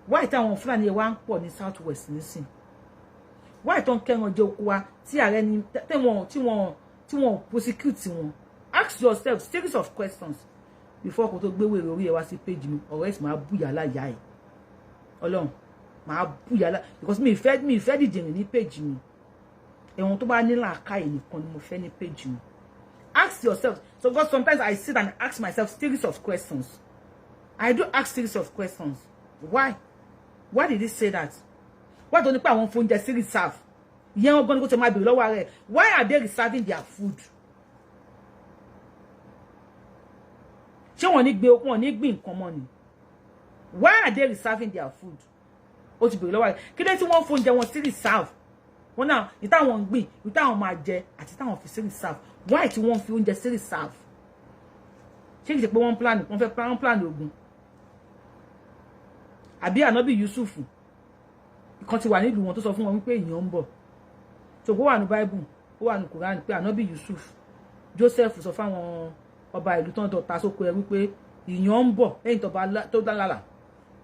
Speaker 1: Why tí àwọn Fúlàní yẹn wá ń pọ̀ ní South West nísìn? Why tó ń kẹ́ran jẹ oko wa tí ààrẹ ni tí wọ́n prosecute wọn? Ask yourself series of questions before kó tó gbé wèrè orí ẹ wá sí page mi. Ọ̀rọ̀ ẹ̀sìn máa bú yàrá ìyá ẹ̀. Ọlọ́run, máa bú yàrá, because mi ìfẹ́ dìjìnrìn ní page mi. Ẹ̀wọ̀n tó bá ní làákàyè nìkan ni mo fẹ́ ní page mi. Ask yourself. So because sometimes I sit and ask myself series of questions. I do ask series of questions. Why? Why did he say that? Why tó ní pé àwọn fóúnjẹ sí reserve? Ìyẹn wọn gan ni kó tẹ máa bèrè lọ́wọ́ rẹ̀. Why are they reserving their food? Ṣé wọ́n ní gbé, wọ́n ní gbìn nǹkan mọ́ ni? Why are they reserving their food? Ó ti bèrè lọ́wọ́ rẹ̀, kí ló tí wọ́n fóúnjẹ wọn sí reserve? Wọn náà ní táwọn ń gbìn, ní táwọn máa jẹ àti táwọn fi sí reserve. Why tí wọ́n fi oúnjẹ sí reserve? Ṣé kìí ṣe pé wọ́n plan, wọ́n fẹ́ plan ogun? Àbí ànábì Yusuf ìkan ti wà nílùú wọn tó sọ fún wọn wípé èèyàn ń bọ̀? So ó wà ní Bible, ó wà ní Quran pé ànábì Yusuf, Joseph, sọ fáwọn ọba ìlú tó ń ta sóko ẹ wípé ìyàn ń bọ̀ lẹ́yìn tó dá lálà,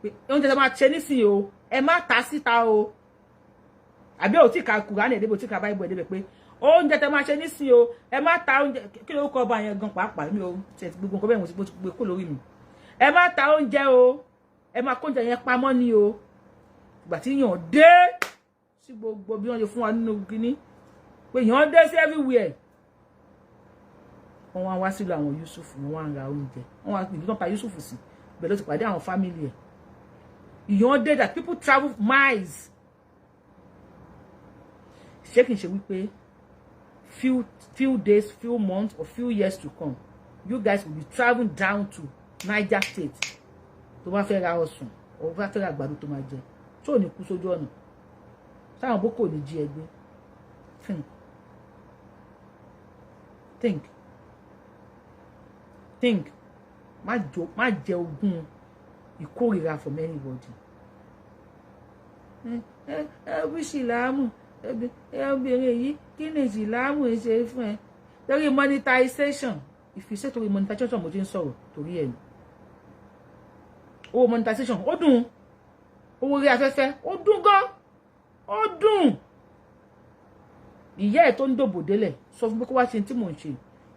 Speaker 1: pé oúnjẹ tó máa ṣe nísìnyí o, ẹ má ta síta o. Àbí ò tí ka Quran ẹ̀ débi, ò tí ka Bible ẹ̀ débi pé oúnjẹ tẹ máa ṣe nísìnyí o, ẹ má ta oúnjẹ. Kí ló kọ ọba yẹn gan pàápàá? Mi ò tiẹ̀ gbogbo nǹkan bẹ́ẹ̀, mo ti gbé kó lórí mi. Ẹ má ta oúnjẹ o, ẹ máa kó oúnjẹ yẹn pamọ́ ní o. Ìgbà tí yàn dé sí gbogbo bí wọ́n ṣe fún wa nínú kínní pé yàn dé sí everywhere, wọ́n wá wá sílùú àwọn Yusuf, wọ́n wá ń ra oúnjẹ. Wọ́n wá ìlú tó pa Yusuf sí, ibẹ̀ ló ti pàdé àwọn family ẹ̀. Ìyàn dé that people travel miles. Ṣé kìí ṣe wípé few days, few months or few years to come, you guys will be traveling down to Niger State tó bá fẹ́ ra ọsàn or bá fẹ́ ra àgbàdo tó máa jẹ, tó ò ní kú sójú ọ̀nà, táwọn boko ò ní jí ẹ gbé? Think, think, think. Má jẹ ogún ìkórìíra from anybody. Ẹ ẹ ẹ bí ṣìlámù obìnrin yìí, kí ni ṣìlámù ṣe fún ẹ? Torí monetization ìfisẹ́, torí monetization mo ti ń sọ̀rọ̀, torí ẹ̀ ní owó monetization. Ó dùn, owó orí afẹ́fẹ́ ó dùn gan, ó dùn. Ìyá ẹ̀ tó ń dòbò délẹ̀, sọ fún pé kó wá ṣe tí mò ń ṣe,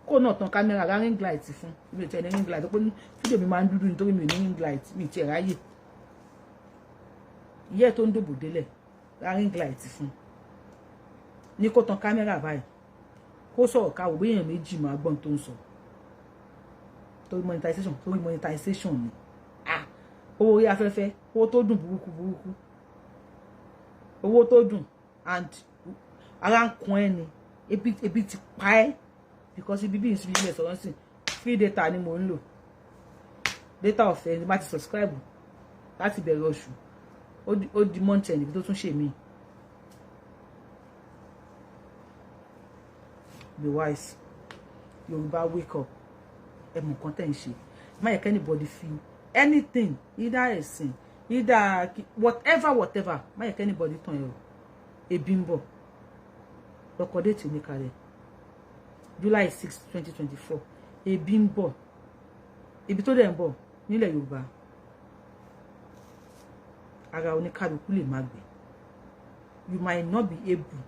Speaker 1: kó náà tan kámẹ́rà, ra ring light fún mi. Ò tiẹ̀ ní ring light pé fídíò mi máa ń dúdú nítorí mi ò ní ring light, mi ò tiẹ̀ ráyè. Ìyá ẹ̀ tó ń dòbò délẹ̀, ra ring light fún, ní kó tan kámẹ́rà báyìí, kó sọ̀rọ̀, káwọ́ bóyá èèyàn méjì máa gbọ́n tó ń sọ. Torí monetization, torí monetization ni. Ah, owó orí afẹ́fẹ́, owó tó dùn burúkú burúkú, owó tó dùn. And ara ń kun ẹ́ ni, ebi ti pa ẹ́, because ibi bí ìsinmi ilẹ̀ sọ̀rọ̀ sí, free data ni mò ń lò, data ọ̀fẹ́ ni. Bá ti subscribe láti bẹ̀rẹ̀ oṣù, ó di month end tó tún ṣe mí. Be wise, Yorùbá, wake up. Ẹ mọ̀ nǹkan tẹ́ ń ṣe. Má yẹ anybody fi anything, either ẹ̀sìn, either whatever, whatever, má yẹ anybody tàn ẹ́ o. Ebi ń bọ̀ lọ́kọ̀. Date ní kalẹ̀, July 6, 2024. Ebi ń bọ̀. Ibi tó dẹ̀ ń bọ̀ nílẹ̀ Yorùbá, ara oníkálukú lè má gbé. You might not be able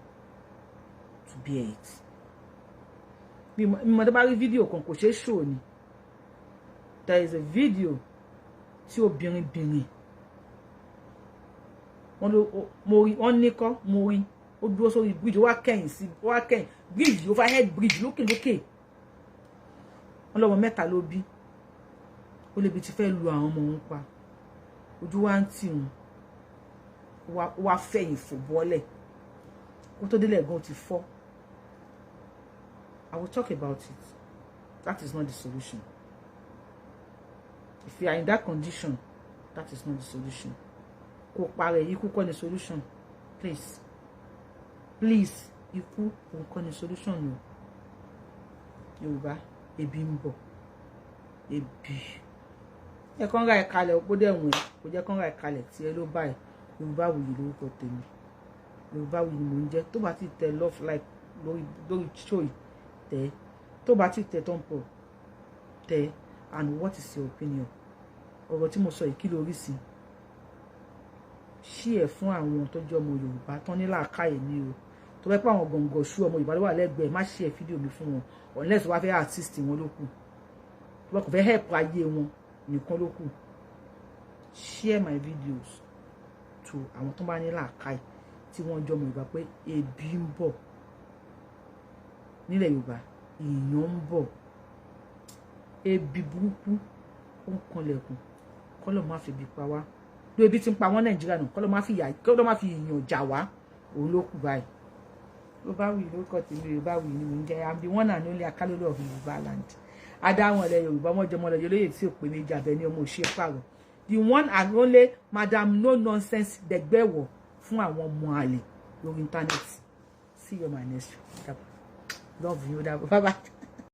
Speaker 1: to bear it. Mi mọ̀ tó bá rí fídíò kan, kò ṣeé ṣò ni. There is a video tí obìnrin bìnrin wọn ló, mo rí wọn ní kọ́, mo rí ó dúró sórí bridge, ó wá kẹ̀yìn sí, ó wá kẹ̀yìn bridge, overhead bridge, lókè lókè. Wọn lọ́mọ mẹ́ta ló bí. Ó lébi ti fẹ́ lu àwọn ọmọ òun pa, ojú wa ń tì wọn, ó wá fẹ̀yìn fò bọ́lẹ̀. Kó tó délẹ̀ gan, ó ti fọ́. I will talk about it. That is not the solution. If you are in that condition, that is not the solution. Kò parẹ́, ikú kọ́ ni solution. Please, please, ikú òun kọ́ ni solution o. Yorùbá, ebi ń bọ̀, ebi ẹ kàn ra ìkalẹ̀ ó dẹ̀ wọ̀n ẹ́, kò jẹ́ kàn ra ìkalẹ̀ tí ẹ ló báyìí. Yorùbá Wuyì lórúkọ tèmi, Yorùbá Wuyì ni mò ń jẹ́. Tó bá ti tẹ love, like lórí show yìí, tẹ. Tó bá ti tẹ thumb up, tẹ. And what is your opinion? Ọ̀rọ̀ tí mo sọ yìí, kí ló rí sí? Ṣí ẹ̀ fún àwọn tó jẹ́ ọmọ Yorùbá tán ní làákàyè ní o. Tó fẹ́ pé àwọn gọ̀ǹgọ̀ ṣú ọmọ Yorùbá ló wà lẹ́gbẹ̀ẹ́, má ṣí ẹ̀ fídíò mi fún wọn unless wọ́n fẹ́ assist wọn ló kù, wọ́n kò fẹ́ help ayé wọn nìkan ló kù. Share my videos to àwọn tó bá ní làákàyè tí wọ́n jọ ọmọ Yorùbá pé ebi ń bọ̀ nílẹ̀ Yorùbá, ìyàn ń bọ̀, ebi burúkú ó ń kanlẹ̀kùn. Kọ́lọ̀ má fi ebi pa wá. Ló ebi ti ń pa wọ́n Nàìjíríà náà, kọ́lọ̀ má fi ìyà, kọ́lọ̀ má fi ìyàn jà wá, òun ló kù báyìí. Yorùbá Wuyì lórúkọ tèmi, Yorùbá Wuyì ni mò ń jẹ́. I'm the one and only Akálólú of Yorùbá land, adáwọn ilẹ̀ Yorùbá, wọ́n jọmọ lọ yọlóyè tí ò pé méjì abẹ ní ọmọ òṣè pààrọ̀, the one and only Madam No Nonsense dẹgbẹ́wọ̀ fún àwọn ọmọ àlè lórí íńtánẹ́ẹ̀tì. See you on my next show. Love you. Bye bye.